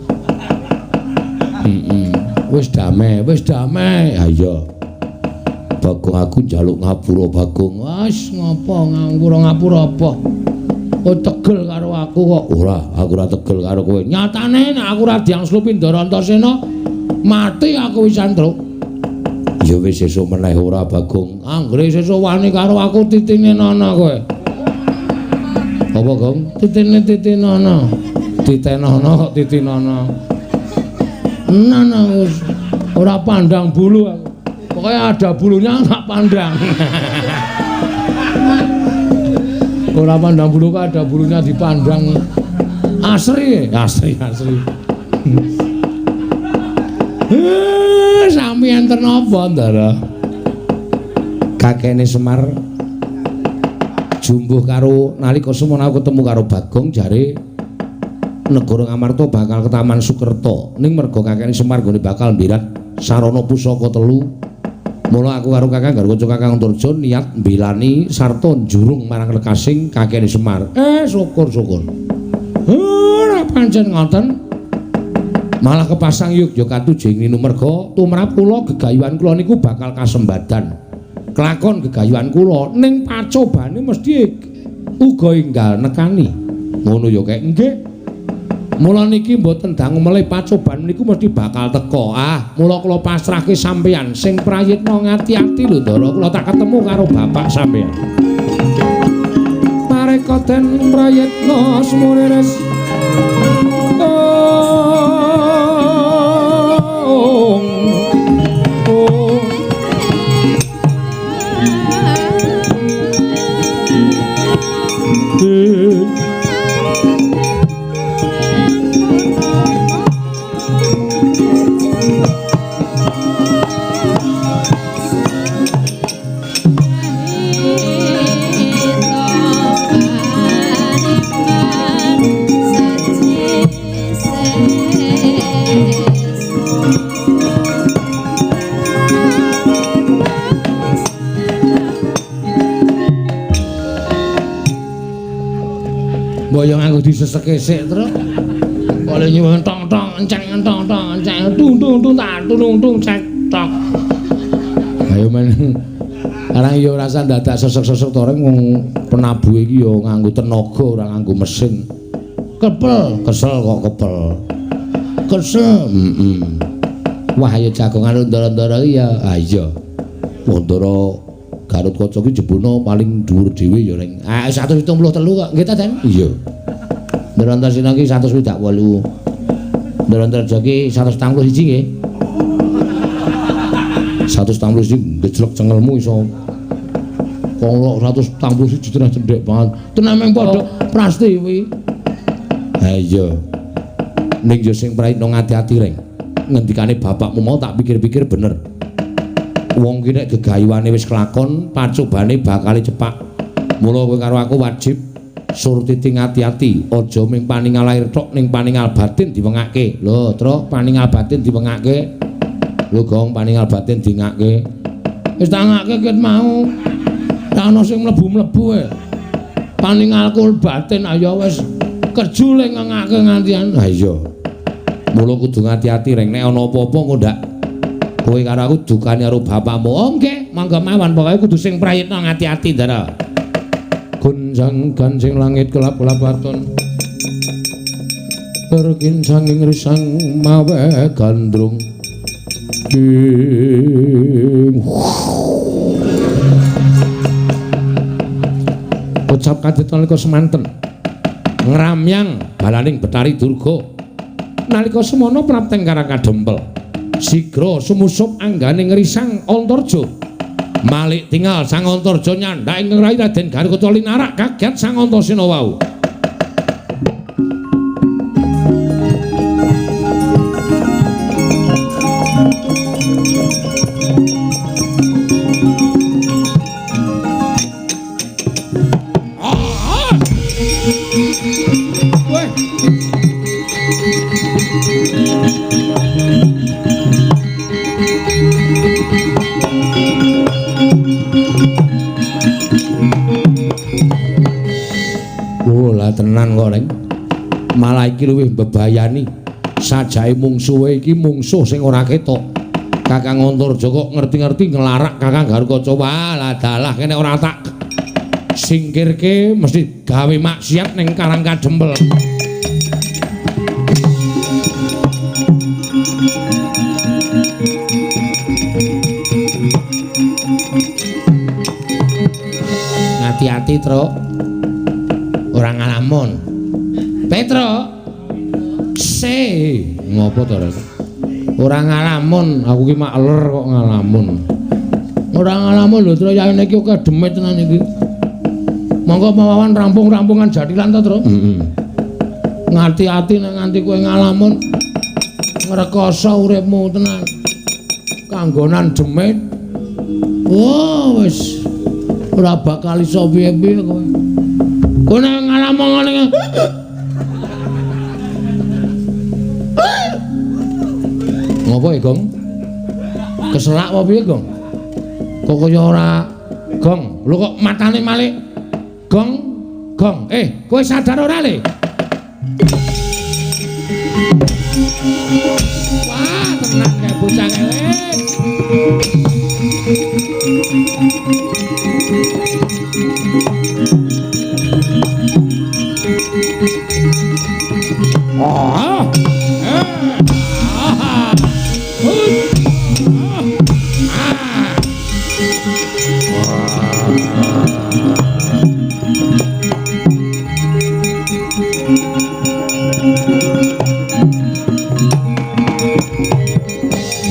Heeh. Wis damai, wis damai. Ha iya. Bagong aku njaluk ngapura Bagong. Wis ngopo ngapura-ngapura apa? Oh tegel karo aku kok. Ora, aku ora tegel karo kowe. Nyatane nek aku ora diangslupi Ndara Antasena, mati aku wisan, Truk. Ya wis sesuk meneh ora Bagong. Anggere sesuk wani karo aku titine nana kowe. Apa, Gong? Titine titinana. Titenana kok titinana. Nana wis ora pandang bulu aku. Pokoknya ada bulunya tak pandang. Ora pandang bulu kok ada bulunya dipandang. Asri, asri, asri. Sami enten apa, Ndara? Kakene Semar jumbuh karo nalika semono aku ketemu karo Bagong jare negara Ngamarta bakal ke Taman Sukerta. Ning merga kakene Semar nggone bakal mbirat sarana pusaka telu. Mula aku karo Kakang Garwaca Kakang Antarja niat mbelani sarta njurung marang lekasing kakene Semar. Syukur-syukur. Ora pancen ngoten. Malah kepasang yogya katujeng ninu merga tumrap kula gegayuhan kula niku bakal kasembadan. Kelakon gegayuhan kula ning pacobane mesti uga enggal nekani. Ngono ya kek nggih. Mula niki mboten dangu melih pacoban niku mesti bakal teka. Ah, mula kula pasrahke sampeyan sing prayitna ngati-ati lho Ndara, kula tak ketemu karo bapak sampeyan. Mareka den prayitna sumurires. Boyong aku diseseke sik, Truk. Kok nyuwun tong tong enceng tong tong enceng tung tung tung tak tung tung cek tok. Ayo men. Arang ya ora usah dadak sesek-sesek to reng wong penabuhe iki ya nganggo tenaga ora nganggo mesin. Kepel, kesel kok kepel. Kesel, heeh. Wah ya jagongan ndara-ndara iki ya. Ah iya. Wong Ndara Gatotkaca ki jebuna paling dhuwur dhewe ya reng. Ah 173 kok. Nggih ta, Den? Iya. Ndara Antasena ki 168. Ndara Antarja ki 141 nggih. 141 gejlek cengelmu iso. Kok 141 tenah cendhek banget. Tenah meng padha prastiwi. Ha iya. Ning yo sing prayitna ngati-ati reng. Ngendikane bapakmu mau tak pikir-pikir bener. Wong ki nek gegayuhane wis kelakon, pacobane bakal cepak. Mula kowe karo aku wajib surtiti ngati-ati, aja ming paningal lahir tok ning paningal batin diwengake. Lho, Truk, paningal batin diwengake. Lho, Gong, paningal batin dingake. Wis tak ngake ket mau. Tak ana sing mlebu-mlebu e. Paningalku batin ayo wis kerjule ngengake ngantian. Ha iya. Mula kudu ngati-ati reng nek ana apa-apa engko ndak kowe karo aku dukane karo bapakmu. Oh nggih, monggo mawon pokoke kudu sing prayitna ngati-ati, Ndara. Gonjang ganjing langit kelap-kelap waton. Perkincanging risang mawe gandrung. Ding. Ucap kadhet nalika semanten ngramyang balaning Betari Durga. Nalika semono prapteng Karang Kadempel sigra sumusup anggane ngrisang Antarja. Malik tingal Sang Antarja nyandak ing rai Raden Garuda linarak kaget Sang Antasena wau. Tenan kok, Reng. Malah iki luwih mbebayani. Sajake mungsuhe iki mungsuh sing ora ketok. Kakang Antarja kok ngerti-ngerti nglarak Kakang Garukaca. Wah, lah dalah kene ora tak singkirke mesti gawe maksiat ning Karang Kadempel. Ngati-ati, Truk. Ora ngalamun. Petro. Se, ngopo to, Rek? Ora ngalamun, aku ki makler kok ngalamun. Ora ngalamun lho, Tru, yaene iki akeh demit tenan iki. Monggo mawawan rampung-rampungan jathilan to, Tru? Heeh. Ngati-ati nek nganti kowe ngalamun ngrekoso uripmu tenan. Kanggonan demit. Oh, wis ora bakal iso piye-piye kowe. Kowe nek ngalamun ngene. Ngopo ya, Gong? Keselak apa piye, Gong? Kok kaya ora Gong, lho kok matane malik? Gong, Gong. Kowe sadar ora, Le? Wah, tenan kae bocah kae. Ah.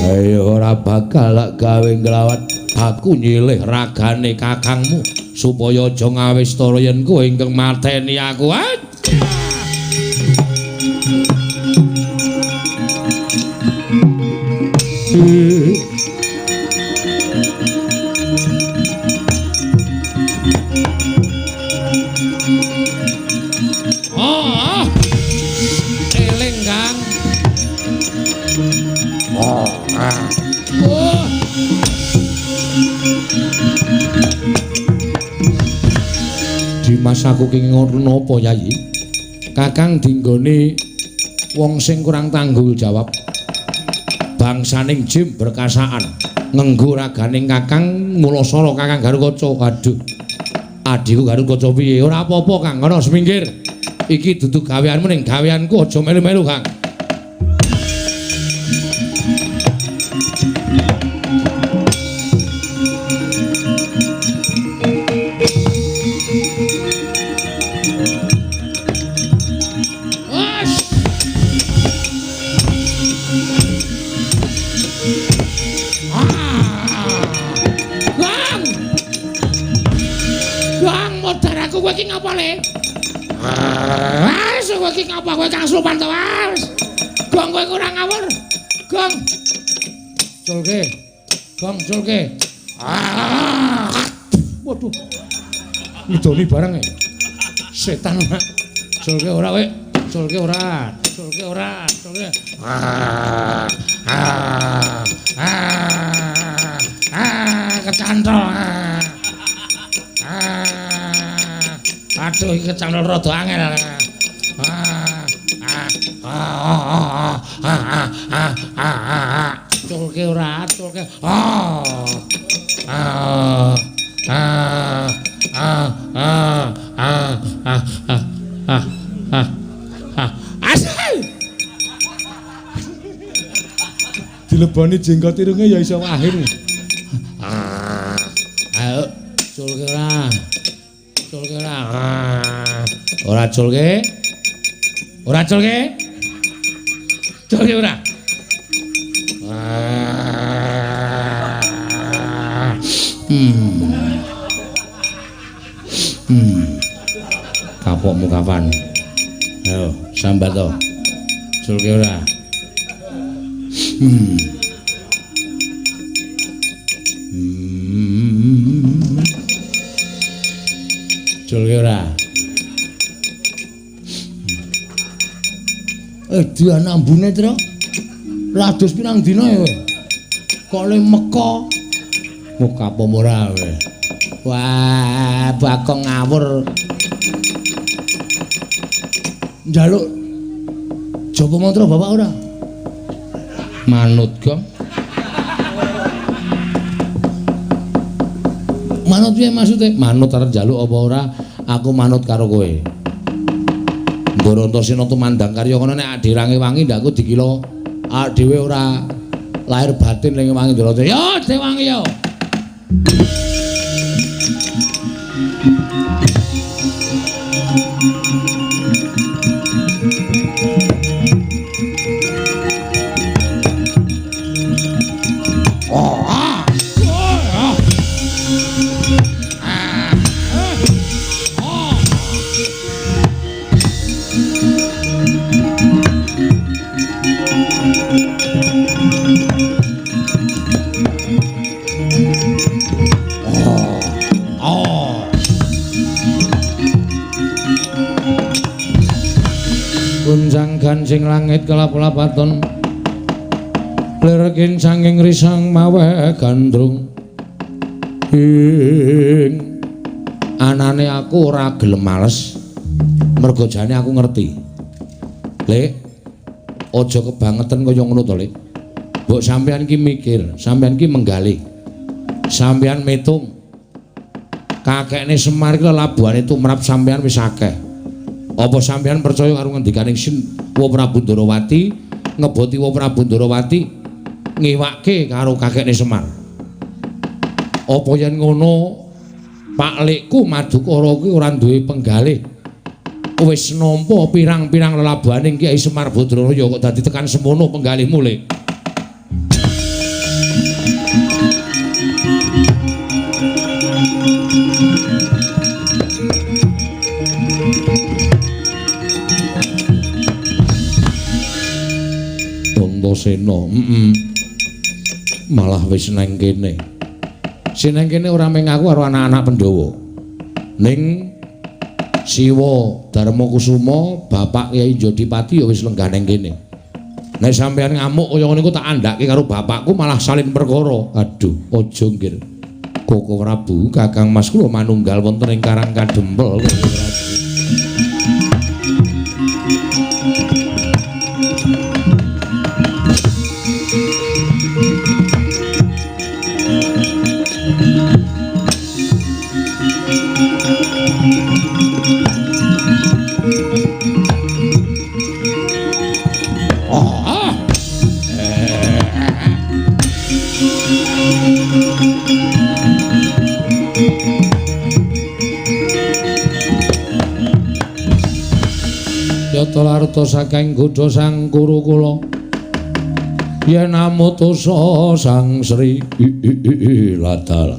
Ayo ora bakal gawe nglawat aku nyilih ragane kakangmu supaya aja ngawistara yen kowe ingkang mateni aku. Oh, eling Kang. Oh, ah. Oh. Dimas aku ki ngono napa Yayi? Kakang dinggone wong sing kurang tanggung jawab. Bangsaning jim berkasaan ngenggo raganing Kakang mulasara Kakang Garukaca. Aduh. Adhiku Garukaca piye? Ora apa-apa Kang, ngono seminggir. Iki dudu gaweanmu ning gaweanku aja melu-melu Kang. Kowe iki ngapa, Le? Wes kowe iki ngapa kowe kang slupan to, wes. Gong kowe ora ngawur. Gong. Culke. Gong culke. Waduh. Ngidoni barang e. Setan ora. Culke ora kowe. Culke ora. Culke ora. Culke. Kecantol. Aduh, iki kecantol rada angel. Culke ora, culke. Asal. Dileboni jenggot irunge ya iso wahir. Ayo culke ora. Culke ora. Ora culke. Ora culke. Culke ora. Kapokmu kapan? Ayo sambat to. Culke ora. Culke ora. Dia nambune, Tru. Ladus pirang dina ya kowe? Kok le meka? Muka apa ora kowe? Wah, Bagong ngawur. Njaluk japa mantra bapak ora? Manut, Gong. Manut piye maksude? Manut arep njaluk apa ora? Aku manut karo kowe. Ndara-Antasena tumandang karya kono nek adirange wangi ndakku dikira awake dhewe ora lahir batin ning wangi Ndara. Ya, dewangi ya. Gancing langit kelap-lapaton lir kincanging risang maweh gandrung ing anane aku ora gelem males mergo jane aku ngerti. Lek aja kebangetan kaya ngono to, Lek. Mbok sampeyan ki mikir, sampeyan ki menggalih. Sampeyan mitung. Kakekne Semar ki lelabuhane tumrap sampeyan wis akeh. Apa sampeyan percaya karo ngendikaning Sin Wa Prabu Ndarawati ngeboti Wa Prabu Ndarawati ngiwake karo kakekne Semar? Apa yen ngono Pak Lekku Madukara kuwi ora duwe penggalih, wis nampa pirang-pirang lelabuhaning Kyai Semar Badraya kok dadi tekan semono penggalihmu, Lek? Antasena, malah wis nang kene. Sing nang kene ora mung aku karo anak-anak Pandhawa. Ning Siwa Darma Kusuma, Bapak Kyai Jodipati ya wis lenggah nang kene. Nek sampeyan ngamuk kaya ngene iku tak andhake karo bapakku malah salin perkara. Aduh, aja nggir. Koko Prabu, Kakang Mas kula manunggal wonten ing Karang Kadempel. Koko Prabu. Yata larta saking godha sang Kurukula yen amutusa sang Sri ladal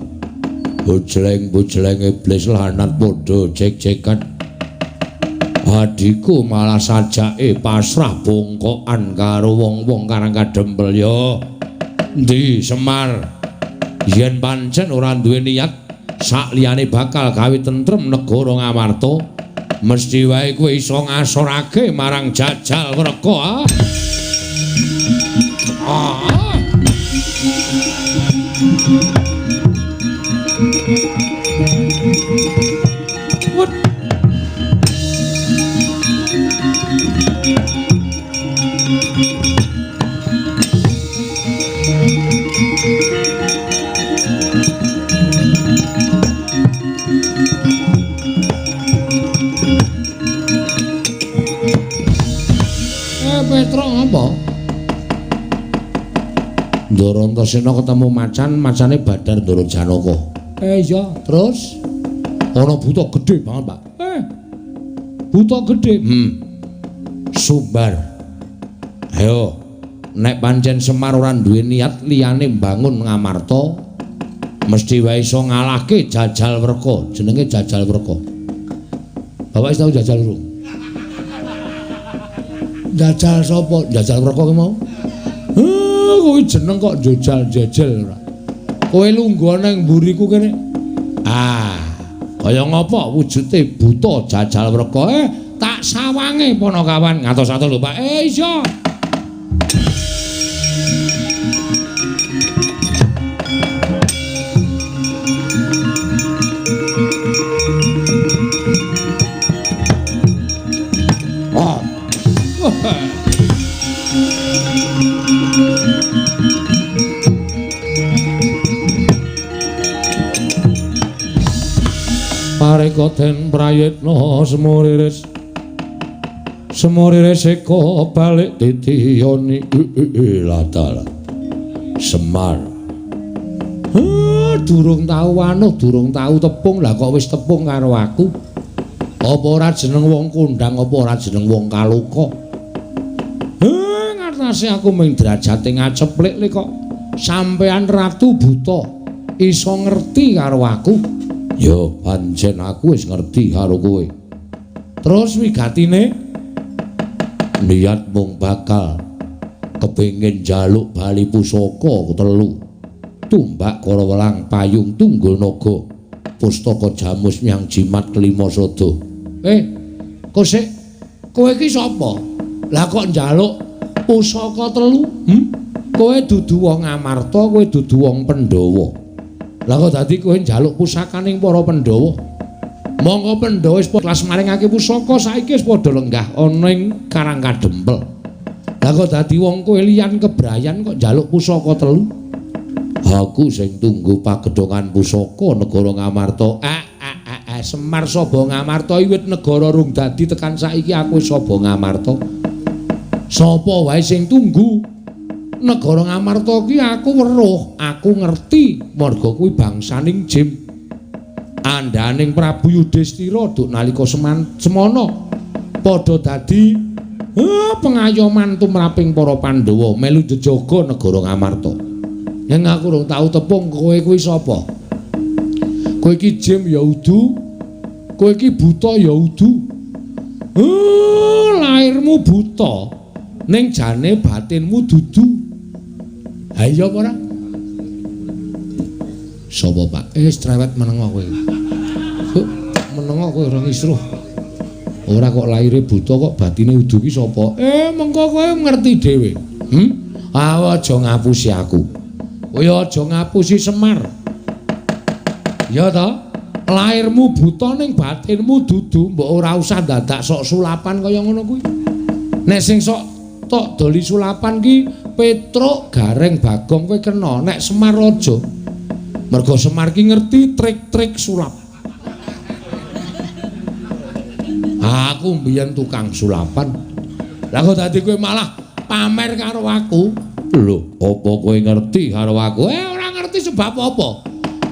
bujleng-bujleng iblis lanat padha jek-jekan adhiku malah sajake pasrah bongkokan karo wong-wong Karang Kadempel. Ya endi Semar yen pancen ora duwe niat sak liyane bakal gawe tentrem negara Ngamarta, mesti wae kowe iso ngasorake marang jajal Wreka. Petro apa? Ndara Antasena ketemu macan, macane Badar Ndara Janaka. Iya, terus ana buta gedhe banget, Pak. Buta gedhe. Sumbar. Ayo, nek pancen Semar ora duwe niat liyane mbangun Ngamarta, mesti wae iso ngalahke Jajal Werka. Jenenge Jajal Werka. Bapak wis tau jajal urung? Jajal sapa? Jajal Werka ki mau? Kowe jeneng kok jajal jajal ora. Kowe lungguh nang mburiku kene. Ah, kaya ngapa wujude buta Jajal Werka? Tak sawange Panakawan ngatos-atos lho, Pak. Iya. Pareka den prayitna semuriris semuriris eka balik titiyoni latala Semar. Durung tau anuh, durung tau tepung, lah kok wis tepung karo aku. Apa ora jeneng wong kondang, apa ora jeneng wong kaloka? Ngatasi aku ming derajate ngaceplik le kok sampean ratu buta iso ngerti karo aku. Ya pancen aku wis ngerti karo kowe. Terus wigatine niat mung bakal kepengin njaluk bali pusaka telu. Tumbak Karawelang payung tunggul naga pustaka jamus nyang jimat kelima sada. Kosek kowe iki sapa? Lah kok njaluk pusaka telu? Kowe dudu wong Amarta, kowe dudu wong Pandhawa. Lah kok dadi kowe njaluk pusakaning para Pandhawa? Monggo Pandhawa wis kelas maringake pusaka saiki wis padha lenggah ana ing Karang Kadempel. Lah kok dadi wong kowe liyan kebrayan kok njaluk pusaka telu? Aku sing tunggu pagedhongan pusaka negara Ngamarta. Semar Saba Ngamarta wiwit negara rung dadi tekan saiki aku wis Saba Ngamarta. Sapa wae sing tunggu negara Ngamarta ki aku weruh, aku ngerti marga kuwi bangsaning Jim. Andhaning Prabu Yudhistira duk nalika semana padha dadi pengayoman tumraping para Pandhawa melu jejaga negara Ngamarta. Yen aku rung tau tepung kowe kuwi sapa? Kowe iki Jim ya udu, kowe iki buta ya udu. Lairmu buta, ning jane batinmu dudu. Ha iya apa ora? Sapa, Pak? Wis cerewet menengo kowe. Menengo kowe ora ngisruh. Ora kok laire buta kok batine udu ki sapa? Mengko kowe ngerti dhewe. Aja ngapusi aku. Kowe aja ngapusi Semar. Ya ta? Lairmu buta ning batinmu dudu, mbok ora usah dadak sok sulapan kaya ngono kuwi. Nek sing sok tok doli sulapan ki Petruk, Gareng, Bagong kowe kena, nek Semar aja. Mergo Semar ki ngerti trik-trik sulap. Aku mbiyen tukang sulapan. Lah kok dadi kowe malah pamer karo aku? Lho, apa kowe ngerti karo aku? Ora ngerti sebab apa?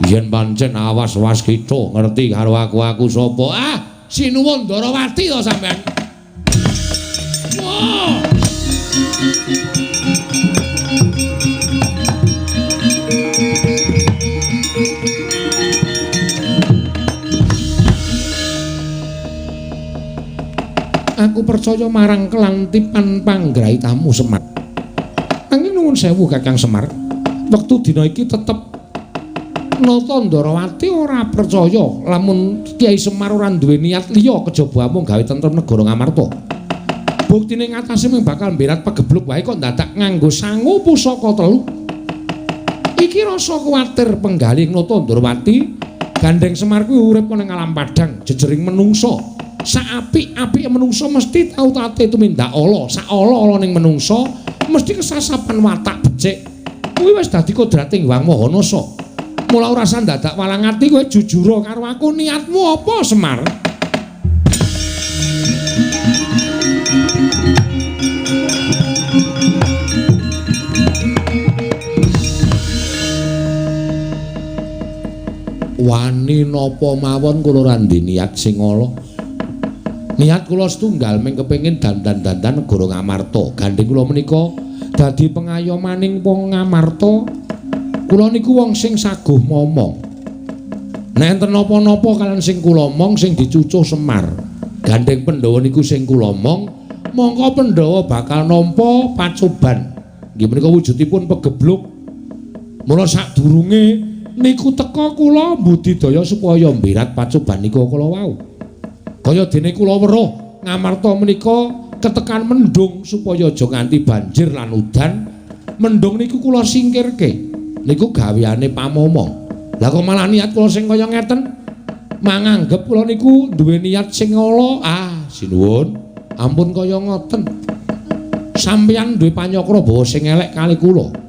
Yen pancen awas-was kita ngerti karo aku, aku sapa? Sinuwun Ndarawati to sampean. Wah. Aku percaya marang kelantipan panggraitamu Semar. Angin nuwun sewu Kakang Semar. Wektu dina iki tetep Nata Ndarawati ora percaya lamun Kyai Semar ora duwe niat liya kejaba amung gawe tentrem negara Ngamarta. Buktine ngatasé mung bakal mberat pegebluk wae kok dadak nganggo sangu pusaka telu. Iki rasa kuwatir penggalih Nata Ndarawati gandeng Semar kuwi urip ana ing alam padhang jejering menungsa. Saapik-apike menungsa mesti tau tate tumindak ala, sak ala-alaning menungsa mesti kesasapan watak becik. Kuwi wis dadi kodrating Hyang Maha Nasa. Mula ora usah dadak walang ati kowe jujur karo aku, niatmu apa Semar? Wani napa mawon kula ora ndhe niat sing ala. Niat kula setunggal mung kepengin dandan-dandan negara Ngamarta. Gandheng kula menika dadi pengayomaning wong Ngamarta. Kula niku wong sing saguh momong. Nek enten napa-napa kaliyan sing kula omong sing dicucuh Semar. Gandheng Pandhawa niku sing kula omong, mongko Pandhawa bakal nampa pacoban. Nggih menika wujudipun pegebluk. Mula sadurunge niku teka kula mbudidaya supaya mbirat pacoban niku kala wau. Kaya dene kula weruh Ngamarta menika ketekan mendung supaya aja nganti banjir lan udan. Mendung niku kula singkirke. Niku gaweane pamomong. Lah kok malah niat kula sing kaya ngeten? Manganggep kula niku duwe niat sing ala. Ah, sinuwun. Ampun kaya ngoten. Sampeyan duwe panyakra bawa sing elek kali kula.